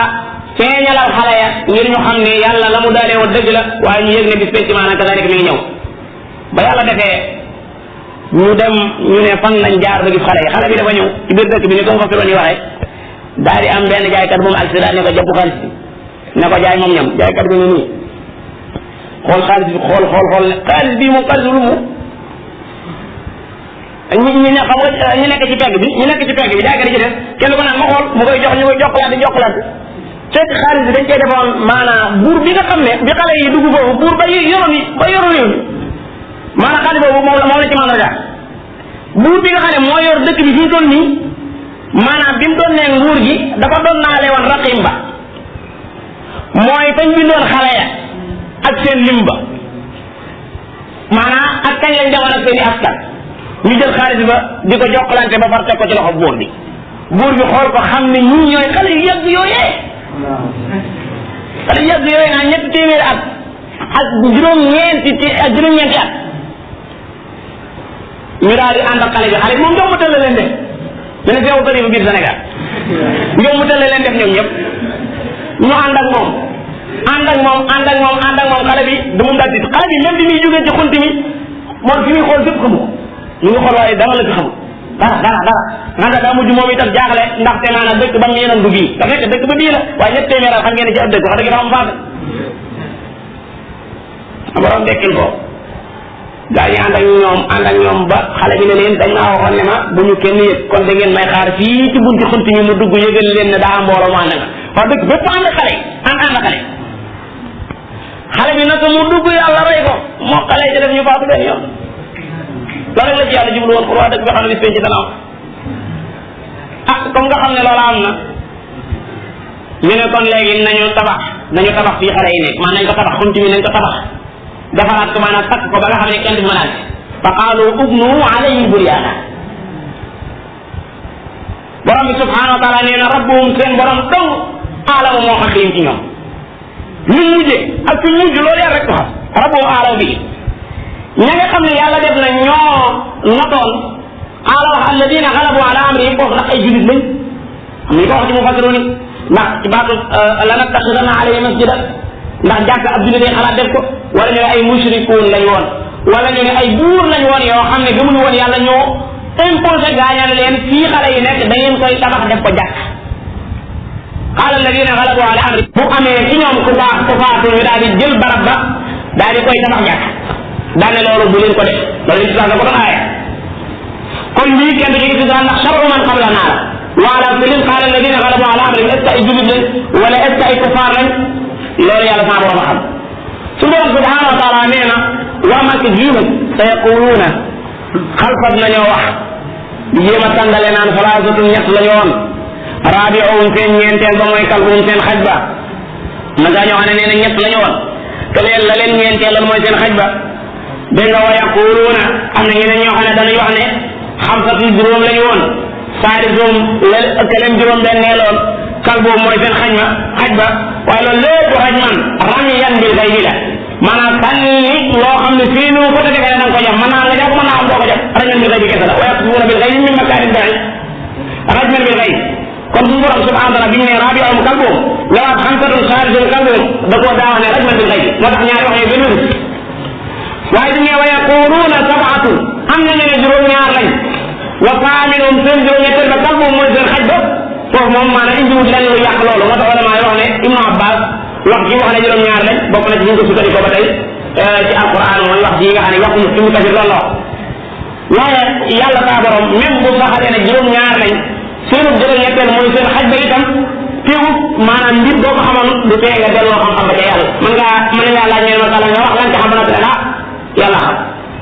feeñalal xale ya ngir ñu xam ne yàlla la mu daalee woon dëgg la waaye ñu yëg ne bis penc maanaam kazalik mi ngi ñëw ba yàlla defee ñu dem ñu ne fan lañ jaar ba gis xale yi xale bi dafa ñëw ci biir dëkk bi ni ko nga fi doon waxee daal di am benn jaaykat bu mu agsi daal ne ko jàpp xaalis bi ne ko jaay moom ñam jaaykat bi ñu nii xool xaalis bi xool xaalis bii moom xaalis lu mu ñi ne xam nga ñu nekk ci pegg bi jaaykat yi ci def kenn ko naan ma xool mu koy jox ñu koy jokkalante fekk xaalis bi dañ koy defoon maanaam buur bi nga xam ne bi xale yi dugg foofu buur ba yoroon réew mi maanaam xaalis boobu moom la ci mandarga buur bi nga xam ne moo yor dëkk bi fi mu toll nii maanaam bi mu doon ne nguur gi dafa doon naale woon raqim ba mooy fañ bindoon xale ya ak seen lim ba maanaam ak kañ lañ demoon ak seen i askan ñu jël xaalis ba di ko jokkalante ba far teg ko ci loxo buur bi xool ko xam ne ñii ñooy xale yu yàgg yooyee naa ñetti téeméeri at ak juróom-ñeenti at ñu daal di ànd ak xale bi moom njom mu tëll leen def dana feewu tëri ba biir Sénégal njom mu tëll leen def ñoom ñëpp ñu ànd ak moom xale bi du mu dal xale bi même bi muy jógee ci xunti mi moom fi muy xool fépp xamu ko ñu ngi xool waaye dama la fi xamul dara nanga daa mujj moom itam jaaxle ndaxte maanaam dëkk ba mu yenoon du bii da fekk dëkk ba bii la waaye ñett téeméeral xam ngeen ne ci ab dëkk wax dëgg dafa am faase borom dekkil ko gaa yi ànd ak ñoom ba xale bi ne leen dañ maa waxoon ne ma bu ñu kenn yëg kon da ngeen may xaar fii ci bunti xunti ñu mu dugg yëgal leen ne daa am mbooloo mu ànd nga wax dëgg bépp ànd xale xale bi naka mu dugg yàlla rey ko moo xale yi def ñu faatu benn yoon loolu la ci yàlla jublu woon pour waa dëgg nga xam ne bis ci dana am comme nga xam ne loola am na ñu ne kon léegi nañu tabax fii xale yi nekk maanaam nañ ko tabax continue nañ ko tabax defaraat ko maanaam takk ko ba nga xam ne kenn du mën a fa qaalu ubnu alayhi bunyaana borom bi subhanahu wa taala nee na rabbuhum seen borom dong aalamu moo xam ci ñoom ñu mujjee ak fi mujj loolu yàlla rek ko xam rabbuhum aalamu bi ña nga xam ne yàlla def na ñoo notoon aala wax alladina xalabu ala amri foofu nag ay julit lañ am nañu ko wax ci mu fasiru ni ndax ci baatu lanattaxidanna alayhi masjida ndax jàkk ab julit day xalaat def ko wala ñu ne ay mushrikuun lañ woon wala ñu ne ay buur lañ woon yoo xam ne gëmuñu woon yàlla ñoo imposé gaañal leen fii xale yi nekk da ngeen koy tabax def ko jàkk qaala alladina xalabu ala amri bu amee ci ñoom ku baax ku faatu ñu daal di jël barab ba daal di koy tabax jàkk daane loolu bu leen ko def loolu islam da ko doon aaye kon lii kenn du ci gis daan ndax charu man qabla naa la wa ala kullin qaala alladina xalabu ala amri est ce que ay julit lañ wala est ce que ay kufaar lañ loolu yàlla sama borom a xam su borom subhanahu wa taala nee na waa makk gii nag sa yaquluuna xalfat nañoo wax di jéem a tàngale naan salaasatu ñett la ñu woon raabi'uhum seen ñeenteel ba mooy kalbuhum seen xaj ba na gaa ñoo xam ne nee na ñett la ñu woon te leen la leen ñeenteeloon mooy seen xaj ba dégg nga wa yaquluuna am na ñeneen ñoo xam ne dañuy wax ne xamsatu juróom la ñu woon saadisuhum ka leen juróom benneeloon kalbuhum mooy seen xaj ba waaye loolu lépp xaj man ramiyan bil ghaybi la maanaam sànni loo xam ne fii nu ko defee da nga ko jam mën naa nga jàpp mën naa am doo ko jàpp rajman bil ghaybi kese la wa yaquluuna bil ghaybi min makaanin ba'iid rajman bil ghaybi kon suñu borom subhanahu wa taala bi ñu ne raabi'uhum kalbuhum la wax xamsatun saadisuhum kalbuhum da koo daawa ne rajman bil ghaybi moo tax ñaari wax yooyu benn waaye dañu ne wa yaquluuna sab'atun am na ñu ne juróom-ñaar lañ wa saaminuhum seen juróom-ñetteel ba kalbuhum mooy seen xaj ba foofu moom maanaam indiwut lenn lu yàq loolu moo tax ulama yi wax ne Ibnu Abbas wax ji wax ne juróom-ñaar lañ bokk na ci ñu ko sukkandikoo ba tey ci alquran mooy wax ji nga xam ne waxuñu ci mu tafir loolu la waaye yàlla saa borom même bu saxalee ne juróom-ñaar lañ seenu juróom-ñetteel mooy seen xaj ba itam teewut maanaam mbir boo ko xamoon du tee nga delloo xam-xam ba ca yàlla mën ngaa laaj ñeen masala nga wax lan ca xam ba noppi la yàlla xam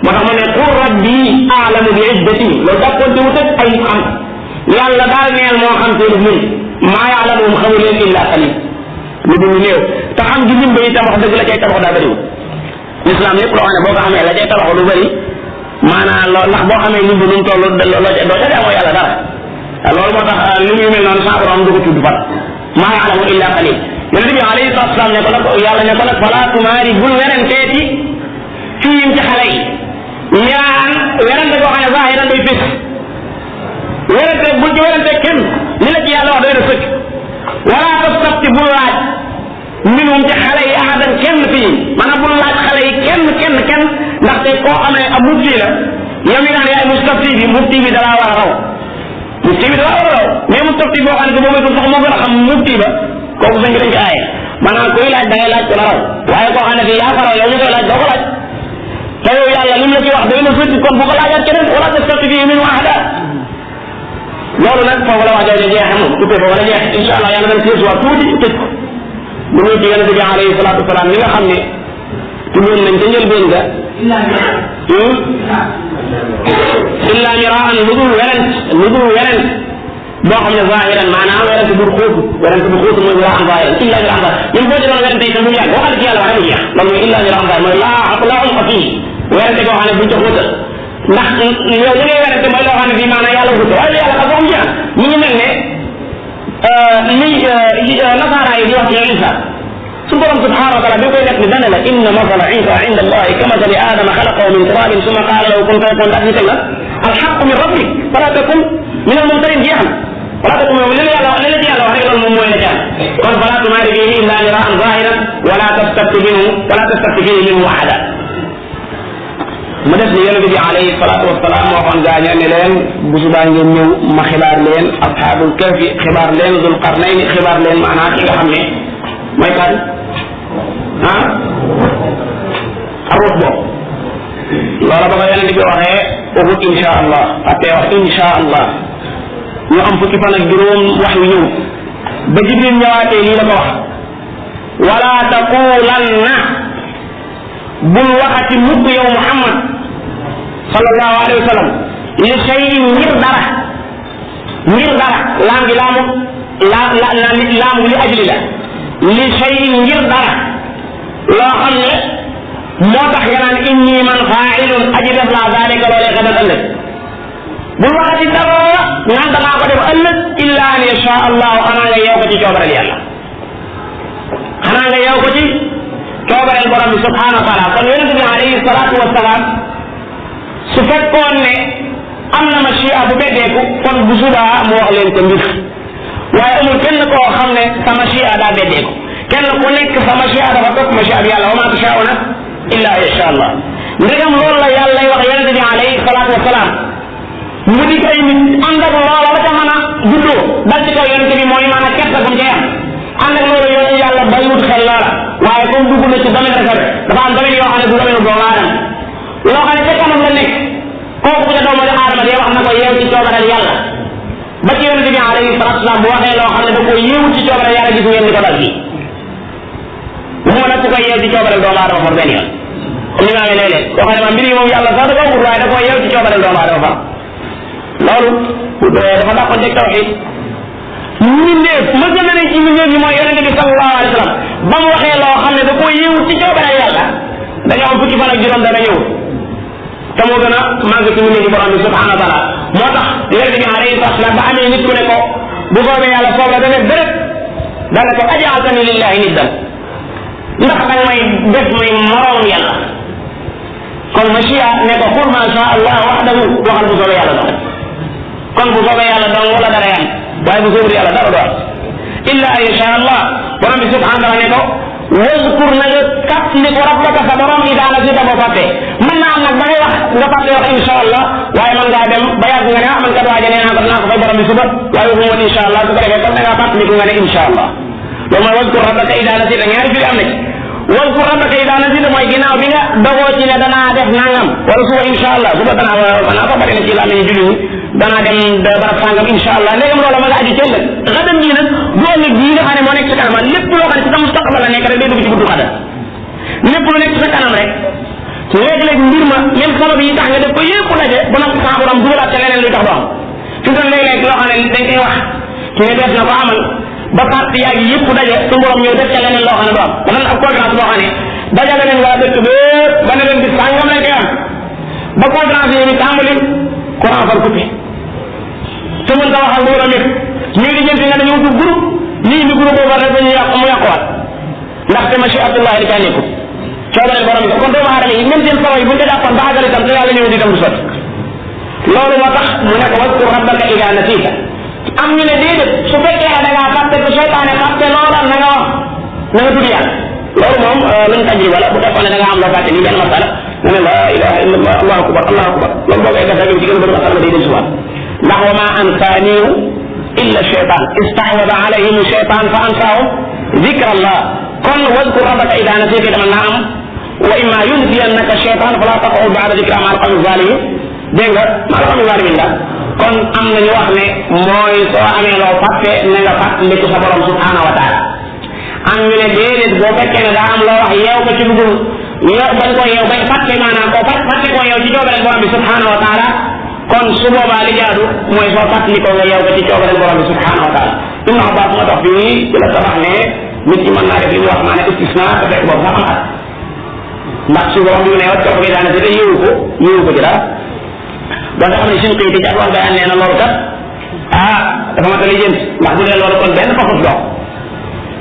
moo tax ma ne qul rabbi a'lamu bi iddati loolu jàppoon te wut ak ay xam yàlla daal neel moo xam seenu lim maa ya'lamuhum xamu leen illa qalil lu dul néew te xam gi lim ba itam wax dëgg la cay tabax daa bëriwul l'islam lépp loo xam ne boo ko xamee la cay tabax lu bëri maanaam loolu ndax boo xamee lim bi nu mu toll doo ca demoo yàlla dara loolu moo tax li muy mel noonu saa borom du ko tudd fat maa ya'lamu illa qalil yonent bi alayhi salaatu wasalaam ne ko nag yàlla ne ko nag fala tumaari bul werenteeti fiim ci xale yi ñaan werante boo xam ne zaahiran day fés werante bul ci werante kenn li la ci yàlla wax doy na sëkk wala tastafti bul laaj minhum ci xale yi ahadan kenn fii maanaam bul laaj xale yi kenn ndaxte koo xam ne ab mufti la yow mi nga xam ne yaay mustafti bi mufti bi dalaa war a raw mufti bi dalaa war a raw mais mustafti boo xam ne boobu sax moo gën a xam mufti ba kooku sañ ko dañ ci aaye maanaam kuy laaj da ngay laaj ko la raw waaye koo xam ne fii yaa ko raw yow ñu koy laaj doo ko laaj te yow yàlla lim la ci wax day na fëtti kon bu ko laajaat keneen wala tastafti fii min ahada loolu nag foofu la wax jooju jeexee moom coupé foofu la jeex incha allah yàlla dem si waat tuuti tëj ko bu ñëw ci yonente bi alayhi salaatu wasalaam li nga xam ne tuddoon nañ ca njëlbéen ga illa miraan lu dul werent boo xam ne zahiran maanaam werent bu xóotu mooy miraan zahiran illa miraan zahiran ñun boo ci doon werente itam du yàgg boo xam ne ci yàlla wax mu jeex loolu mooy illa miraan zahiran mooy laa umqa fii werente boo xam ne buñ ca xóotal ndax yow li ngay werante mooy loo xam ne bii maanaam yàlla wute waaye yàlla xam mu jeex ñu ngi mel ne li nasaara yi di wax ci Isa su borom subhanahu wa taala bi koy def ni dana la inna masala Isa inda allahi ka masali adama xalaqahu min turabin summa qaala lahu kun fayakun daal ñu teg la alxaqu min rabbik fala takun min almumtarin jeex na wala takun li la yàlla li la ci yàlla wax rek loolu moom mooy la ci am kon fala tumaari fihi illa miraan zahiran wala tastafti fihi minhu ahada mu def ni yonente bi alayhi salaatu wasalaam waxoon gaaña ne leen bu subaa ngeen ñëw ma xibaar leen asxaabul kahfi xibaar leen dul qarnayni xibaar leen maanaam ki nga xam ne mooy kan arruux boobu loola ba ko yonente bi waxee waxut insha allah attee wax insha allah ñu am fukki fan ak juróom wax yu ñëw ba jibril ñëwaatee lii la ko wax wala taqulanna bul waxati mukk yow Muhammad sallallahu alayhi wa sallam li shay'in ngir dara laam gi laamu li ajli la li shay'in ngir dara loo xam ne moo tax nga naan inni man fa'ilun aji def laa zalika loolee xadan ëllëg bul waxati dara naan danaa ko def ëllëg illa an yasha allahu xanaa nga yeew ko ci coobareel yàlla xanaa nga yeew ko ci coobareel borom bi subhanahu wa taala kon yonente bi alayhi salatu wasalaam su fekkoon ne am na machia bu beddeeku kon bu subaa mu wax leen ko mbir waaye amul kenn koo xam ne sa machia daa beddeeku kenn ku nekk sa machia dafa topp machia bi yàlla wa ma tashauna illa yasha allah ndegam loolu la yàlla lay wax yonente bi alayhi salatu wasalaam mu dig ay nit ànd ak loola la ca mën a juddoo dal ci kaw yonente bi mooy maanaam kersa gum cay am ànd ak loolu yoonu yàlla bàyyiwut xel loola waaye comme dugg na ci domaine rek dafa am domaine yoo xam ne du domaine doomu aadama loo xam ne ca kanam la nekk kooku bu ca doomu aadama dee wax na ko yeew ci coobareel yàlla ba ci yonente bi alayhi salatu wasalaam bu waxee loo xam ne da ko yeewu ci coobareel yàlla gis ngeen ni ko dal fii waxuma nag ku koy yeew ci coobareel doomu aadama for benn yoon comme ni ma amee léeg-léeg koo xam ne ma mbir yi moom yàlla sax da koo wut waaye da koo yeew ci coobareel doomu aadama far loolu dafa dàqoon teg tawxiid mbindeef ma gën a ne ci mbindeef yi mooy yonente bi sallallahu alayhi wa sallam ba mu waxee loo xam ne da koo yeewu ci coobareel yàlla dañoo am fukki fan ak juróom dara ñëw te moo gën a màgg ci mbindeef yi borom bi subhanahu wa taala moo tax yonente bi alayhi salatu wasalaam ba amee nit ku ne ko bu soobee yàlla soob la dane bërëb dana ko ajaaltani lillahi niddan ndax danga may def muy moroom yàlla kon machia ne ko xul ma sha allah waxdahu waxal bu soobee yàlla dong kon bu soobee yàlla dong wala dara yam waaye bu soobee yàlla dara doon illa an yasha allah borom bi subhanahu wa taala ne ko wazkur na nga fàttali ko rabbaka sa borom idaa nasita boo fàttee mën naa am nag da ngay wax nga fàtte wax insha allah waaye man ngaa dem ba yàgg nga ne man kat waaje nee naa ko dinaa ko fay borom bi suba waaye waxuma woon insha allah su ko defee kon da ngaa fàttaliku nga ne insha allah loolu mooy wazkur rabbaka idaa nasita ñaari firi am na ci wazkur rabbaka idaa nasita mooy ginnaaw bi nga dogoo ci ne danaa def nangam wala suba insha allah suba danaa ko bari na ci laa mel ni julli danaa dem barab sangam insha allah léegam loola ma nga aju ci ëllëg xadam ji nag du ëllëg bii nga xam ne moo nekk ci kanam lépp loo xam ne ci sa mustaqbal la nekk rek day dugg ci buntu xadam lépp lu nekk ci sa kanam rek léeg-léeg mbir ma même sabab yi tax nga def ko yëpp daje ba nag sa borom dugalaat ca leneen luy tax du am fi mu léeg-léeg loo xam ne dañ koy wax ci ne def na ko amal ba parti yaag yi yëpp daje su borom ñëw def ca leneen loo xam ne du am ba nan ab conférence boo xam ne dajale nañ waa dëkk bépp ba ne leen bis sàngam lañ koy am ba conférence yi ñu tàmbali courant far coupé te mën nga waxal mbooloo mi ñuy di jënti nga dañu wut groupe lii indi groupe boobu rek dañuy yàq mu yàquwaat ndaxte machi abdullahi di caa nekkul coobare borom bi kon doomu aadama yi même seen solo yi bu ñu ko jàppoon ba àggal itam te yàlla ñëw di dem du sotti loolu moo tax mu ne ko waskur rabbaka idaa nasiita am ñu ne déedéet su fekkee ne da ngaa fàtte ko seytaane fàtte loola na nga wax na nga tudd yàlla loolu moom luñ tajriba la bu fekkoon ne da ngaa am loo fàtte nii benn masala nga ne la ilaha illallah allahu akbar allahu akbar loolu boo koy def rek ci gën a bëri masala day dem suwaat ndax wa ma ansaanihu illa shaytan istahwada alayhim shaytan fa ansaahum dhikra allah kon wadkur rabbaka idaa nasiita dama naa am wa imma yunsiyannaka shaytan fala taq'ud ba'da dhikra ma'a al-qawmi zalimin dégg nga ma'a al-qawmi zalimin la kon am na ñu wax ne mooy soo amee loo fàtte na nga fàttaliku sa borom subhanahu wa taala am ñu ne déedéet boo fekkee ne daa am loo wax yeew ko ci dugub yow bañ ko yeew bañ fàtte maanaam ko fàtte ko yeew ci coobare borom bi subhanahu wa taala kon su boobaa li jaadu mooy soo fàttalikoo nga yeew ko ci coobare borom bi subhanahu wa taala Ibn Abbas moo tax fii ci la tabax ne nit ki mën naa def li mu wax maanaam istisna te fekk boobu sax amaat ndax su borom bi mu ne wat ko daana te yéewu ko ci dara donc xam ne suñu xëyte ci ak wax bayaan nee na loolu kat dafa ma tali jënt ndax bu dee loolu kon benn pas-pas dox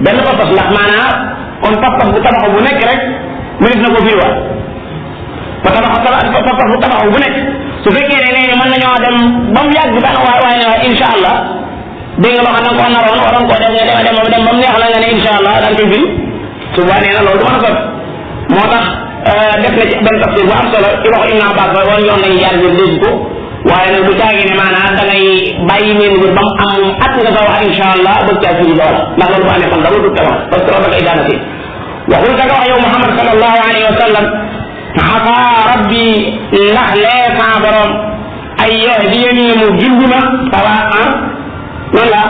benn pas-pas ndax maanaam kon pas-pas bu tabaxu bu nekk rek mu nit na ko firiwaat ba pas-pas bu tabaxu bu nekk su fekkee ne léegi mën nañoo dem ba mu yàgg benn waaye ne insha allah dégg nga loo xam ne ko naroon waroon koo def nga dem ba mu neex la nga ne insha allah daal koy firi suba nee na loolu du mën a sot moo tax def na ci benn tafsir bu am solo ci waxu Ibn Abbas ba woon yoon nañu jaar ngir dégg ko waaye nag du caagi ne maanaam da ngay bàyyi meen ngir ba mu am at nga sa wax insha allah bëgg caa firi lool ndax loolu bu amee kon dama du wax parce que rabbaka idaa nasiita waxul da nga wax yow Muhammad sallallahu alayhi wa sallam asa rabbi ndax lee saa borom ay yahdiyani mu gindima sawa noonu la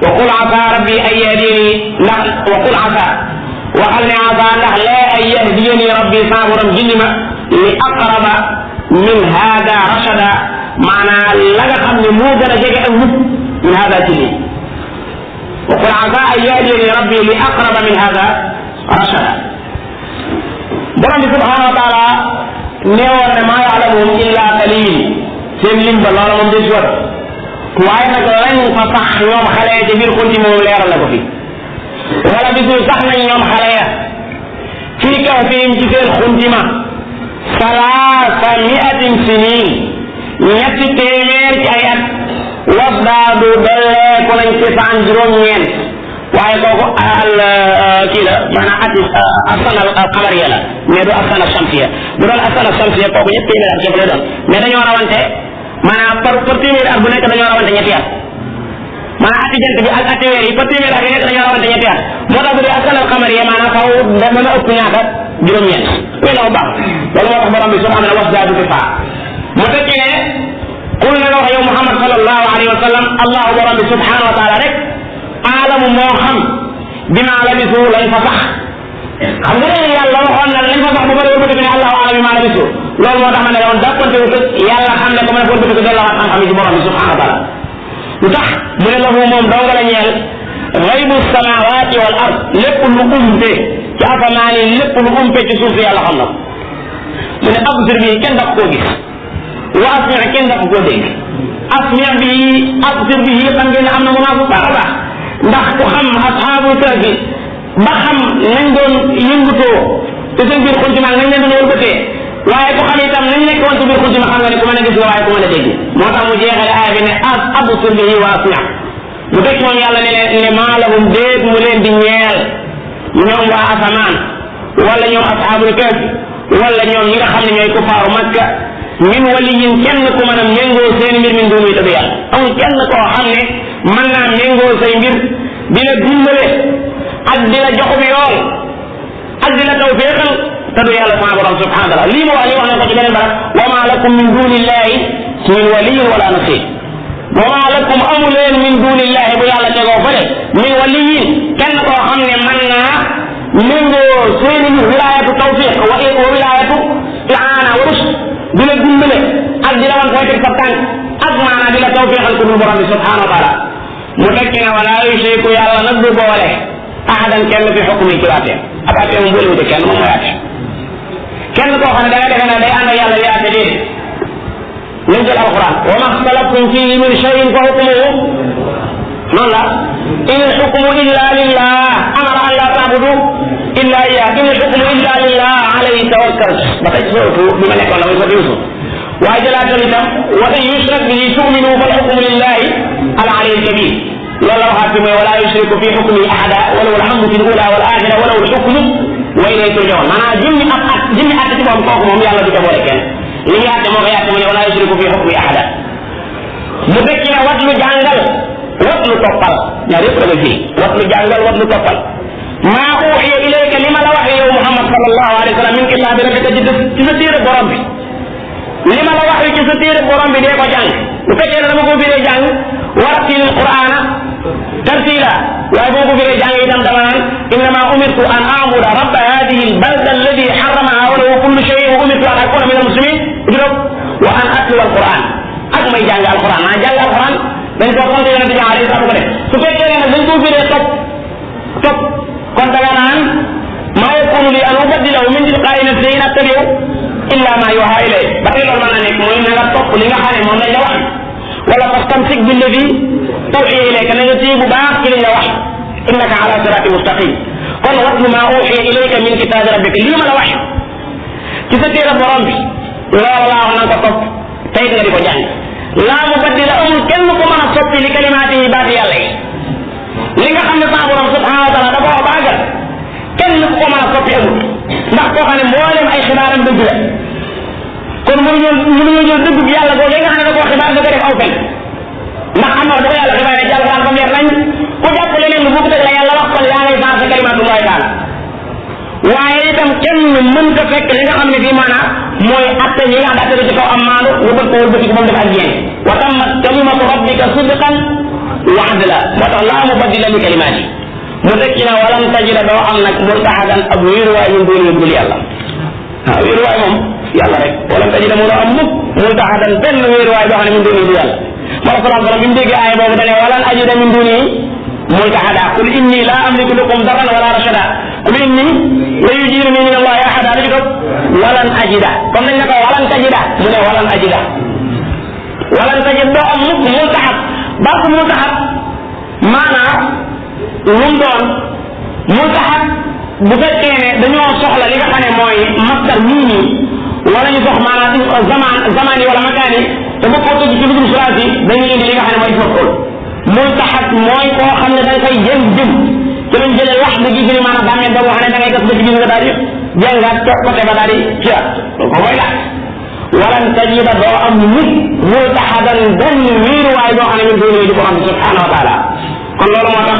waqul asa rabbi ay yahdiyani ndax waqul asa waxal ne asa ndax lee ay yahdiyani rabbi saa borom gindi ma li aqraba min hada rachada maanaa la nga xam ne moo gën a jege ak nit min hada ci lii wa qul asa an yahdiyani rabbi li aqraba min hada rachada borom bi subhanahu wa taala neewoon ne maa yaalamuhum illa qalil seen lim ba loola moom des wat waaye nag lañ fa sax ñoom xale ya ca biir xunti moom leeral na ko fi wala bisu sax nañ ñoom xale ya fii kahfihim ci seen xuntima salaasa miatin sinin ñetti téeméer ci ay at wasdaadu dolleeku nañ ci saan juróom-ñeent waaye kooku al kii la maanaam ati asana al qamariya la mais du asana shamsiya bu doon asana shamsiya kooku ñetti téeméer at képp lay doon mais dañoo rawante maanaam par téeméer at bu nekk dañoo rawante ñetti at maanaam ati jant bi ak ati weer yi par téeméer at yi nekk dañoo rawante ñetti at moo tax bu dee asana al qamariya maanaam faw dana ëpp ñaata juróom-ñeent kuy law baax loolu moo tax borom bi subhanahu wa wasdaadu bi faa mu tekki ne qul na nga wax yow Muhammad sallallahu alayhi wa sallam allahu borom bi subhanahu wa taala rek aalamu moo xam bima labisu lañ fa sax xam nga ne yàlla waxoon na lañ fa sax ba pare wëlbati ko ne allahu aalam bima labisu loolu moo tax ma ne woon dàppante wu yàlla xam ne ko mën a wëlbati ko delluwaat xam-xam yi ci borom bi subhanahu wa taala lu tax mu ne lahu moom dong la ñeel gaybu samawati wal ard lépp lu umpe ci asamaan yi lépp lu umpe ci suuf yàlla xam na ko mu ne absir bi kenn daf koo gis wa asmi kenn daf koo dégg asmi bi absir bi xam ngeen ne am na mu naa bu baax a baax ndax ku xam asxaabu kahfi ba xam nañ doon yëngutoo te seen biir xuntima nañ leen doon wëlbatee waaye ku xam itam nañ nekk woon ci biir xuntima xam nga ne ku mën a gis la waaye ku mën a dégg moo tax mu jeexale aaya bi ne absir bihi wa asmi mu teg moom yàlla ne maa lahum déet mu leen di ñeel ñoom waa asamaan wala ñoom asxaabul kahfi wala ñoom ñi nga xam ne ñooy kufaaru makka min waliyin kenn ku mën a méngoo seen mbir min duuni te du yàlla amul kenn koo xam ne mën naa méngoo say mbir di la dimbale ak di la joxub yool ak di la tawfiqal te du yàlla sama borom subhanahu wa taala lii ma wax li wax na ko ci beneen barab wa ma lakum min dunillahi min waliyin wala nasir wa ma lakum amu leen min dunillahi bu yàlla tegoo fële min waliyin kenn koo xam ne mën naa méngoo seeni mbir wilayatu tawfiq wa wilayatu i'ana wa rushd di la dimbale ak di la wan koy teg sa tànk ak maanaam di la tawfiqal ku dul borom bi subhanahu wa taala mu tekki ne wala yushriku yàlla nag du boole ahadan kenn fi xukmi ci waate ab atte moom boole wute kenn moom mooy atte kenn koo xam ne da nga defe ne day ànd ak yàlla di atte déet nañ jël alquran wa ma xtalaftum fihi min shay'in fa hukmuhu noonu la in xukmu illa lillah amara an la taabudu illa iyyah in xukmu illa lillah alayhi tawakkal ba tey suratu bi ma nekkoon la muy suratu Yusuf waaye jëlaatal itam wa in yushrak bihi tu'minu fal hukmu lillahi al aliyyil kabir loolu la waxaat fi mooy wala yushriku fi hukmi ahada wala alhamdu fi l-ula wal axira wala al-hukmu wa ilayhi turja'un maanaam jëmmi at ci boppam kooku moom yàlla du ca boole kenn li ñu àtte moo ko yàtte mu ne wala yushriku fi hukmi ahada mu tekki ne wat lu jàngal wat lu toppal ñaar yëpp la fi wat lu jàngal wat lu toppal maa uxiya ilayka li ma la waxee yow Muhammad sallallahu alayhi wa sallam min kitaabi rabbika ci sa téere borom bi li ma la waxee ci sa téere borom bi dee ko jàng bu fekkee ne dama ko biree jàng warattil qur'ana tartila waaye boo ko biree jàng itam dama naan innama umirtu an a'buda rabba hadihi albalda alladi harramaha wa lahu kullu shay'in wa umirtu an akuna min almuslimin wa an atluwa alquran ak may jàng alquran maa jàng alquran dañ koo sant yonente bi alayhi salaatu ko def su fekkee ne dañ koo biree topp kon da nga naan maa yakunu li an ubaddilahu min tilqaa'i nafsi in attabi'u illa ma yuha ilay ba tey loolu mën na nekk mooy na nga topp li nga xam ne moom lañ la wax wala fastamsik billadi uxiya ilayka na nga téye bu baax ci liñ la wax innaka ala sirati mustaqim kon watlu ma uxiya ilayka min kitaabi rabbika lii ma la wax ci sa téere borom bi loolu laa wax na nga ko topp tey nga di ko jàng laa mubaddila amul kenn ku mën a soppi li kalimaati yi baati yàlla yi li nga xam ne sa borom subhanahu wa taala dafa wax baagal kenn ku ko mën a soppi amul ndax koo xam ne mboolem ay xibaaram dëgg la kon mënuñoo jël dëgg bi yàlla boobu nga xam ne da koo xibaar da ko def aw fen ndax xam nga da ko yàlla xibaar ne jàll ba leer nañ ku jàpp leneen lu bokk la yàlla wax kon yaa ngay sensé kalimatullahi taala waaye itam kenn mënta fekk li nga xam ne bii maanaam mooy atte yi nga xam ne atte ci kaw am maandu nga bëgg ko wëlbati moom def ak yéen wa tammat kalimatu rabbika sidqan wa adla moo tax laa mubaddila li kalimaati mu tekki na walam tajida doo am nag multahadan ab wéeruwaay min duni dul yàlla waaw wéeruwaay moom yàlla rek walam tajida mu doo am mukk multahadan benn wéeruwaay boo xam ne min duni dul yàlla moo salaam salaam bi mu déggee aaya boobu dane walan ajida min duni multahada qul inni la amliku lakum darran wala rashada qul inni la yujiruni min allahi ahada li ci topp walan ajida comme dañ ne ko walan tajida mu ne walan ajida walan tajid doo am mukk multahad baatu multahad maanaam lu mu doon multahad bu fekkee ne dañoo soxla li nga xam ne mooy masdar nii wala ñu sox maanaam zaman yi wala makaan yi te bu ko tudd ci lu dul sulaasi dañuy indi li nga xam ne mooy maf'ul multahad mooy koo xam ne da nga koy jëm ci lañ jëlee wax dëgg gi maanaam daa mel boo xam ne da ngay gas ba ci biir nga daal di jàngaat toog côté ba daal di ciat donc mooy laaj walan tajida doo am nit multahadan benn wéeruwaay boo xam ne min duni di ko xam subhanahu wa taala kon loolu moo tax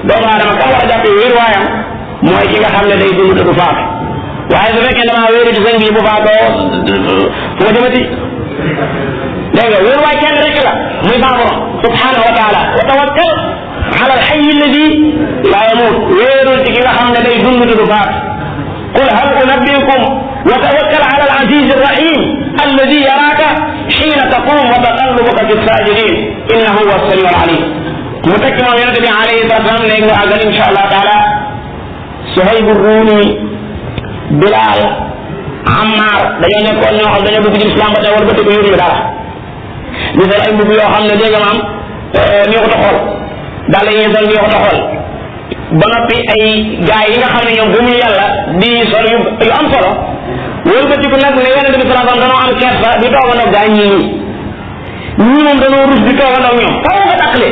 doomu aadama kan war a jàppee wéeruwaayam mooy ki nga xam ne day dund te du faatu waaye su fekkee damaa wéeru ci sëñ bi bu faatoo fu ma jëmati dégg nga wéeruwaay kenn rek la muy baa borom subhanahu wa taala wa tawakkal ala alxayi alladi laa yamut wéerul ci ki nga xam ne day dund te du faatu qul hal unabbiukum wa tawakkal ala alaziz arrahim alladi yaraka xiina taqum wa taqallubuka fi sajidin innahu huwa assamiu alalim mu tekki moom yonente bi alayhi salatu wasalam léegi nga àggal insha allah taala Suhayb Ruumi Bilaal Ammar dañoo nekkoon ñoo xam dañoo dugg ci islam ba tey war ba tey ko yóbbu dara ñu sol ay mbubb yoo xam ne dégg nga maam ñoo ko taxool daal yi sol ñoo ko taxool ba noppi ay gaay yi nga xam ne ñoom gëmuñu yàlla di sol yu am solo wóor ba ci ko nag ne yonente bi sallallahu alayhi wasallam dañoo am kersa di toogandoo gaay ñii moom dañoo rus di toogandoo ñoom faaw nga dàqale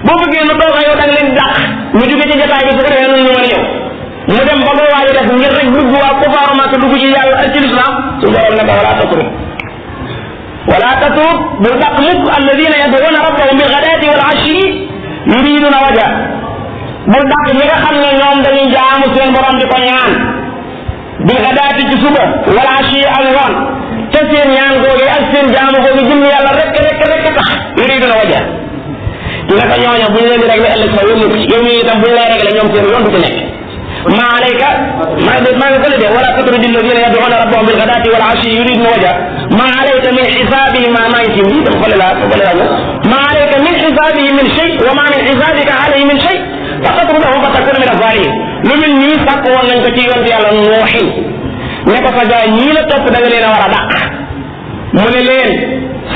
boo bëggee nu toog yow da nga leen dàq ñu jóge ci jotaay bi su ko defee noonu ñu mën a ñëw mu dem ba muy waaj a def ngir rek dugg waa kufaaru Makka dugg ci yàlla ak ci lislaam su borom ne ko wala tatruk bul dàq mukk alladina yad'una rabbahum bil ghadati wal ashi yuriduna wajha bul dàq ñi nga xam ne ñoom dañuy jaamu seen borom di ko ñaan bil ghadati ci suba wal ashi ak ngoon te seen ñaan googu ak seen jaamu googu jëm yàlla rek tax yuriduna wajha naka ñooñu buñ leen di réglé ëllëg sa yoon yow mii itam buñ lay réglé ñoom seen yoon du ci nekk ma alayka maa ngi fële de wala tatrudi alladina yad'una rabbahum bil ghadati wal ashi yuriduna wajha ma alayka min hisabihim maa ngi ci lii dama fële laa ma alayka min hisabihim min shay wa ma min hisabika alayhi min shay fa tatrudahum fa takuna min az-zalimin lu mel nii sàkk woon nañ ko ci yonent yàlla Nuuhin ne ko sa gaay ñii la topp da nga leen a war a dàq mu ne leen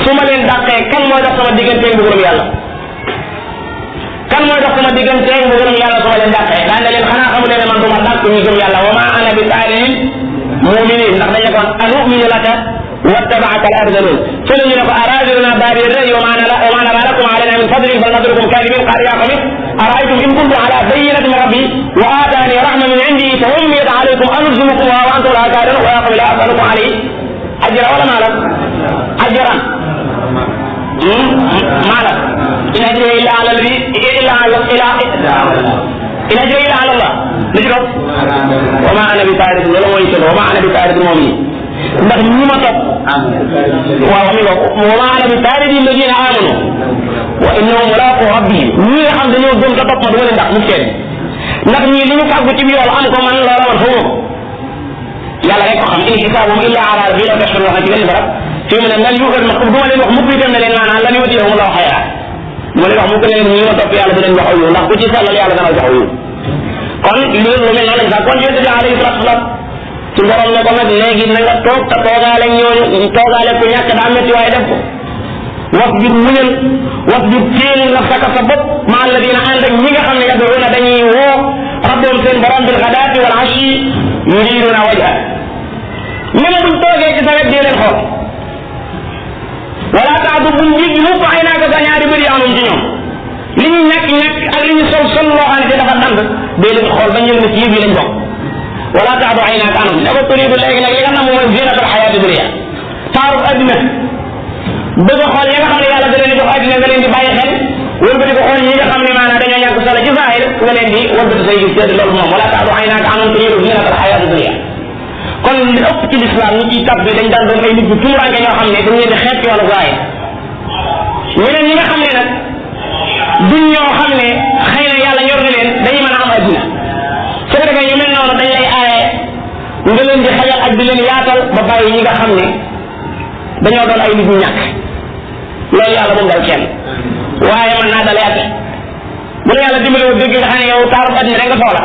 su ma leen dàqee kan mooy dox sama diggante mbugalum yàlla kan mooy dox sama digganteeg mu gëm yàlla sama leen dàqee daan na leen xanaa xamu leen ne man du ma dàq ñu gëm yàlla wa ma ana bi taaril muminin ndax dañ ne kon anu'minu laka wattabaaka al arzalun fële ñu ne ko araziluna baadi rëy wa ma nara lakum alayna min fadlin bal nadrukum kadibin qaal yaa qawmi araaytum in kuntu ala bayyinatin min rabbi wa aataani rahma min indihi fa ummiyat alaykum anulzumukuha wa antum laha kaafirun wa yaa qawmi la as'alukum alayhi ajra wala maalan ajran maalan in ajriya illa ala alladhi illa ala in ajriya illa ala Allah li ci topp wa ma ana bi taarif loolu mooy seen wa ma ana bi taarif moom yi ndax ñi ma topp waaw mi nga wa ma ana bi taarif alladhina amanu wa innahum mulaqu rabbihim ñi nga xam dañoo gëm te topp ma du ma leen ndax mu kenn ndax ñii li ñu fàggu ci yool am ko man loola man xamoo yàlla rek ko xam in hisaabum illa ala rabbi la tashhadu wax na ci benn barab fii mu ne lan yuuxal ma du ma leen wax mukk itam ne leen maanaam lan yuutihum Allahu xayra mu leen wax mukk ne leen ñi ma topp yàlla dinañ jox aw yiw ndax ku ci sellal yàlla dana jox aw yiw kon loolu lu mel noonu lañ sax kon yonent bi alayhi salatu wasalam ci borom ne ko nag léegi na nga toog te toogaale ñooñu toogaale ku ñàkk daa métti waaye def ko wasbir muñal wasbir téel nafsaka sa bopp ma alladina ànd ak ñi nga xam ne yad'una dañuy woo rabbahum seen borom bil ghadaati wal ashi yuriduna wajha ñu ne buñ toogee ci sa wet dee leen xool wala taadu buñ jig mukk ay naaka sa ñaari bëri amum ci ñoom li ñu ñàkk ak li ñu sol loo xam ne dafa dand dee leen xool ba ñu ne ci yëf yi lañ bokk wala taadu ay naaka anum ne ko turidu léegi nag li nga xam mooy zinatul xayaati dunya taaru adduna bëgg a xool ñi nga xam ne yàlla da leen di jox adduna nga leen di bàyyi xel wëlbati ko xool ñi nga xam ne maanaam dañoo ñàkk solo ci zahir nga leen di wëlbati say gis tëdd loolu moom wala taadu ay naaka anum turidu zinatul xayaati dunya kon li ëpp ci lislaam ñi ciy tab bi dañ daan doon ay nit ñu tumuranke ñoo xam ne dañ leen di xeet ci wàllu zahir ñeneen ñi nga xam ne nag duñ ñoo xam ne xëy na yàlla ñor na leen dañuy mën a am addina su ko defee yu mel noonu dañ lay aaye nga leen di xajal ak di leen yaatal ba bàyyi ñi nga xam ne dañoo doon ay nit ñu ñàkk loolu yàlla moom dal kenn waaye mën naa dalee at bu la yàlla dimbalewul dëgg nga xam ne yow taarub addina rek nga soxla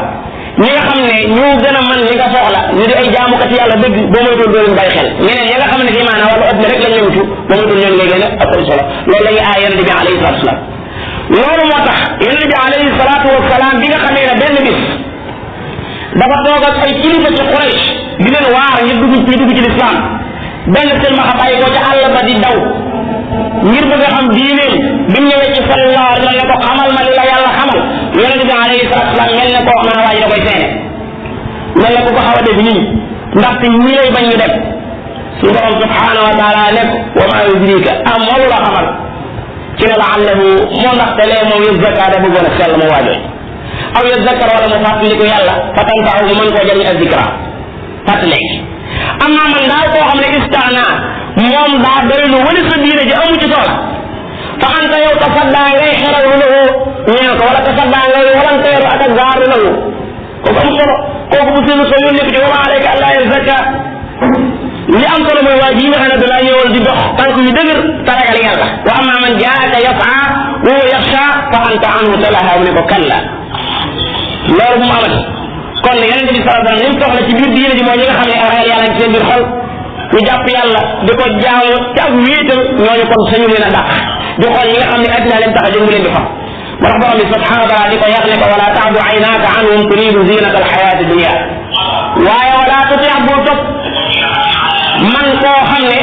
ñi nga xam ne ñoo gën a mën li nga soxla ñu di ay jaamukat yàlla dëgg boo moytuwul doo leen bàyyi xel ñeneen ya nga xam ne fii maanaam wàllu addina rek lañ lewutu boo moytuwul ñoom ngay gën a ëppal solo loolu la ñuy aay yonente bi alayhi salatu wasalaam loolu moo tax yonente bi alayhi salatu wasalaam bi nga xamee ne benn bis dafa toog ak ay kilifa ci Quraysh di leen waar ñu dugg ci lislaam benn sëlmaxa bàyyi ko ca àll ba di daw ngir bëgg a xam diineem bi mu ñëwee ci sallallahu alayhi wa sallam ne ko xamal ma li la yàlla xamal yonente bi alayhi salatu wasalaam mel ne koo xam ne waa ji da koy seene mel ne ku ko xaw a def nii ndaxte ñi lay bañ ñu def suñu borom subhanahu wa taala nekk wa ma yudrika am moom la xamal ci ne laallahu moo ndaxte lee moom yazakka da bëggoon a sell mu waajooy aw yazakkar wala mu fàttaliku yàlla fa tanfaahu mu mën koo jëriñ ak zikra fàttalegi am naa man daal koo xam ne istaana moom daa doylu wali sa diine ji amu ci soxla fa anta yow tasaddaa ngay xerawlu lahu ñeel ko wala tasaddaa ngay walanteeru ak ak gaaru lahu kooku am solo kooku bu sinu soo yónni ko ci wa ma alayka allaa yazakka li am solo mooy waa ji nga xam ne dalaa ñëwal di dox tànk yu dëgër taragal yàlla wa amma man jaaka yasaa wa yaxsha fa anta anhu talaha mu ne ko kalla loolu bu mu amati kon yonente bi sallallahu alayhi wa sallam li mu soxla ci biir diine ji mooy ñi nga xam ne ragal yàlla ci seen biir xol ñu jàpp yàlla di ko jaamu ci ak wéetal ñooñu kon sañu leen a dàq di xool ñi nga xam ne addina leen tax a jóg mu leen di xam moo tax borom bi subhanahu wa taala di ko yàq ne ko wala taadu aynaka anhum turidu zinata alxayati dunia waaye wala tuti bul topp man koo xam ne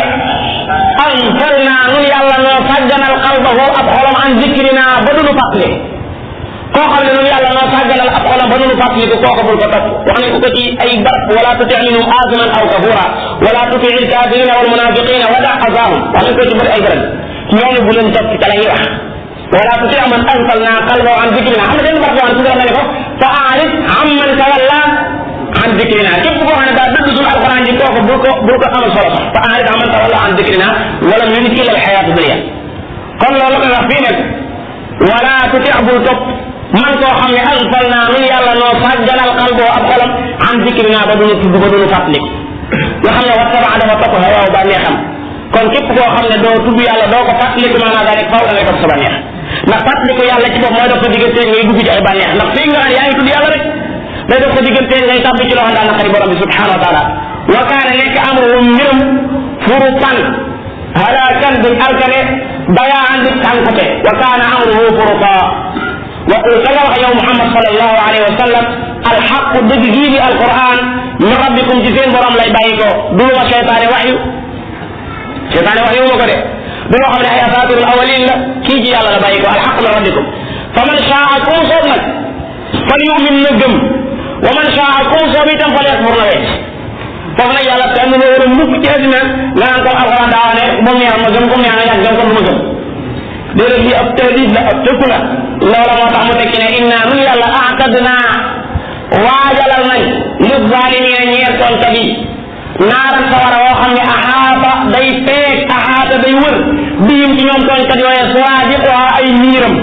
anfalna nun yàlla noo sàgganal qalbahu ab xolam an zikrina ba duñu fàttali koo xam ne nun yàlla noo sàgganal ab xolam ba duñu fàttali ko kooku bul ko topp wax nañ ko ci ay barab wala tuti minhum aziman aw kafura wala tuti alkafirina walmunafiqina wada azahum wax nañ ko ci bëri ay barab ñooñu bu leen topp ca la ñuy wax wala tuti man anfalna qalbahu an zikrina xam nga den barab wax na ne ko fa aarid amman tawalla an zikrina képp koo xam ne daa dëgg suñu alquran ji kooku bul ko amal solo fa aarid amman tawalla an zikrina wala yurid illa alxayatu dunia kon loolu ko wax fii nag wala tuti bul topp man koo xam ne alfalna nun yàlla noo sàgganal qalboo ab xolam an zikrina ba duñu tudd ba duñu fàttaliku nga xam ne wattaba dafa topp hawaaw ba neexam kon képp koo xam ne doo tudd yàlla doo ko fàttaliku maanaam daal faw da ngay topp sa bànneex ndax fàttaliku yàlla ci bopp mooy dox sa diggante ngay dugg ci ay bànneex ndax fii nga yaa ngi tudd yàlla rek day dox sa diggante ngay tàbbi ci loo xam daal naqari borom bi subhanahu wa taala wa kaana nekk amruhu mbiram furutan halakan duñ alkane bayaan di tànkute wa kaana amruhu furuta وقل كما يا محمد صلى الله عليه وسلم الحق دغي القران من ربكم جسين برام لاي بايكو دولو شيطان وحي مكو دي دولو خامني اي اساطير الاولين لا كي جي يالا لا بايكو الحق من ربكم فمن شاءكم صدق فليؤمن نجم ومن شاءكم صبيتا فليكفر لك فمن يالا تان لو ورم مك ci adina la ko alquran daane mom ya ma gëm ko ñaan ya gëm ko mu gëm déedéet lii ab tëdid la ab tëkku la loola moo tax mu tekki ne inna nun yàlla aatadna waajalal nañ li zalimina ñeer toonkat yi naaran sawara woo xam ne axaata day peeg axaata day wër biyim ci ñoom toonkat yooye suraadiquha ay miiram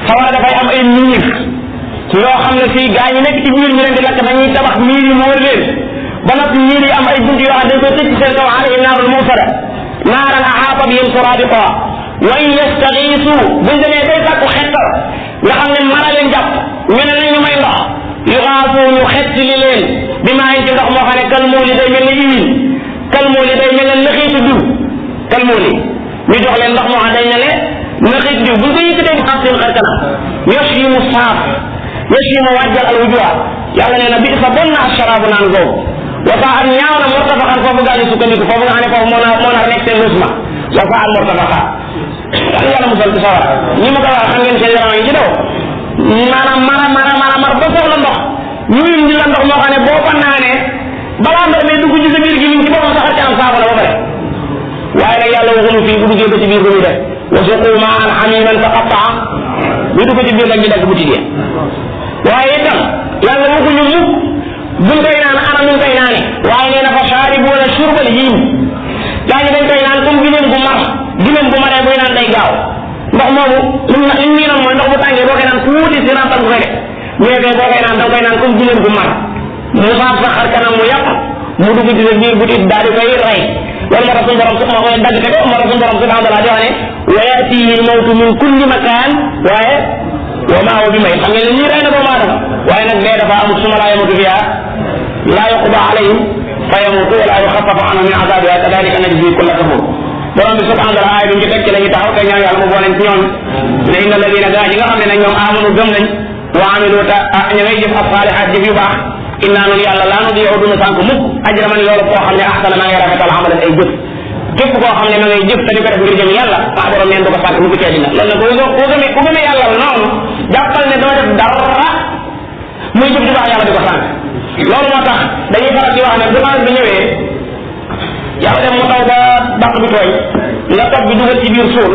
sawara dafay am ay miir yoo xam ne fii gaa ñi nekk ci biir ñu leen di lakk dañuy tabax miir yi mu wër leen ba noppi miir yi am ay bunt yoo xam dañ koy tëj ci seen kaw alayhim naarul mursada naaran axaata bihim suraadiquha wa in yastagiisu buñ demee bay sàkku xettal nga xam ne mara leen jàpp ñu ne nañ ñu may ndox yuxaasu ñu xett li leen bi maa ngi ci ndox moo xam ne kalmuuli day mel ne iwin kalmuuli day mel ne nëxiitu diw kalmuuli ñu jox leen ndox moo xam day mel ne nëxiitu diw buñ ko yëkkatee xam seen xar kanam yos yi mu saaf yos yi mu wàjjal al wujuha yàlla nee na bi sa bon na asharaabu naan googu wa saa ak ñaaw na murtafaxan foofu gaa ñu sukkandiku foofu nga xam ne foofu moo nar nekk seen rusma wa saa al murtafaxa yàlla musal ci sawara ñi ma ko wax xam ngeen seen yaram yi ci daw maanaam mara ba soxla ndox ñu indi la ndox moo xam ne boo ko naanee balaa ndox mi dugg ci sa biir gi ci boppam saxar ci am saako la ba pare waaye nag yàlla waxuñu fii bu duggee ba ci biir bu ñu def wa suqu maan hamiman fa qataa bu dugg ci biir nag ñu dagg bu ci waaye itam yàlla waxuñu mukk buñ koy naan ana nuñ koy naane waaye nee na fa shaaribuuna shurbal hiim gaa ñi dañ koy naan comme gileem bu mar gileem bu maree buy naan day gaaw ndox moomu li ñu noon mooy ndox bu tàngee boo koy naan tuuti si naan tan bu koy def bu nekkee boo koy naan da nga koy naan comme jigéen gu mar mu saaf sa xar kanam mu yàq mu dugg ci sa biir bu di daal di koy rey loolu moo tax suñu borom moo koy dagg te ko moo tax suñu borom subhanahu wa taala di wax ne wa yatihi lmawtu min kulli makan waaye wa maa huwa bi may xam ngeen ne lii rey na doomu aadama waaye nag dee dafa amul suma laa yamutu fiha laa yuqda alayhim fa yamutu wala yuxafafu anhum min azabiha kadalika najzi kulla kafur borom bi subhanahu wa taala aay bi ñu teg ci la ñu taxaw te ñaan yàlla mu boole ci ñoom ne inna alladina gaa ñi nga xam ne nag ñoom amanu gëm nañ wa amilu ta ña ngay jëf ab saalihaat jëf yu baax inna nun yàlla laa nu diixu duna sànk mukk ajra man yoolu koo xam ne ahsana maa ngi rafetal amalan ay jëf képp koo xam ne ma ngay jëf te di ko def ngir jëm yàlla maa borom neen du ko sànk mu ko ceedina loolu nag ku gëmee yàlla noonu jàppal ne doo def dara muy jëf ju baax yàlla di ko sànk loolu moo tax dañuy faral di wax ne dimanche bi ñëwee yàlla dem mu taw ba bàq bi tooy nga toog bi dugal ci biir suul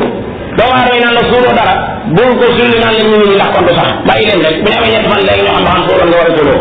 doomu aadama yi naan la suuloo dara bul ko sulli naan la ñu ndax kontu sax bàyyi leen rek bu ñu amee ñett fan léegi ñoo xam ba xam suuloon nga war a suuloo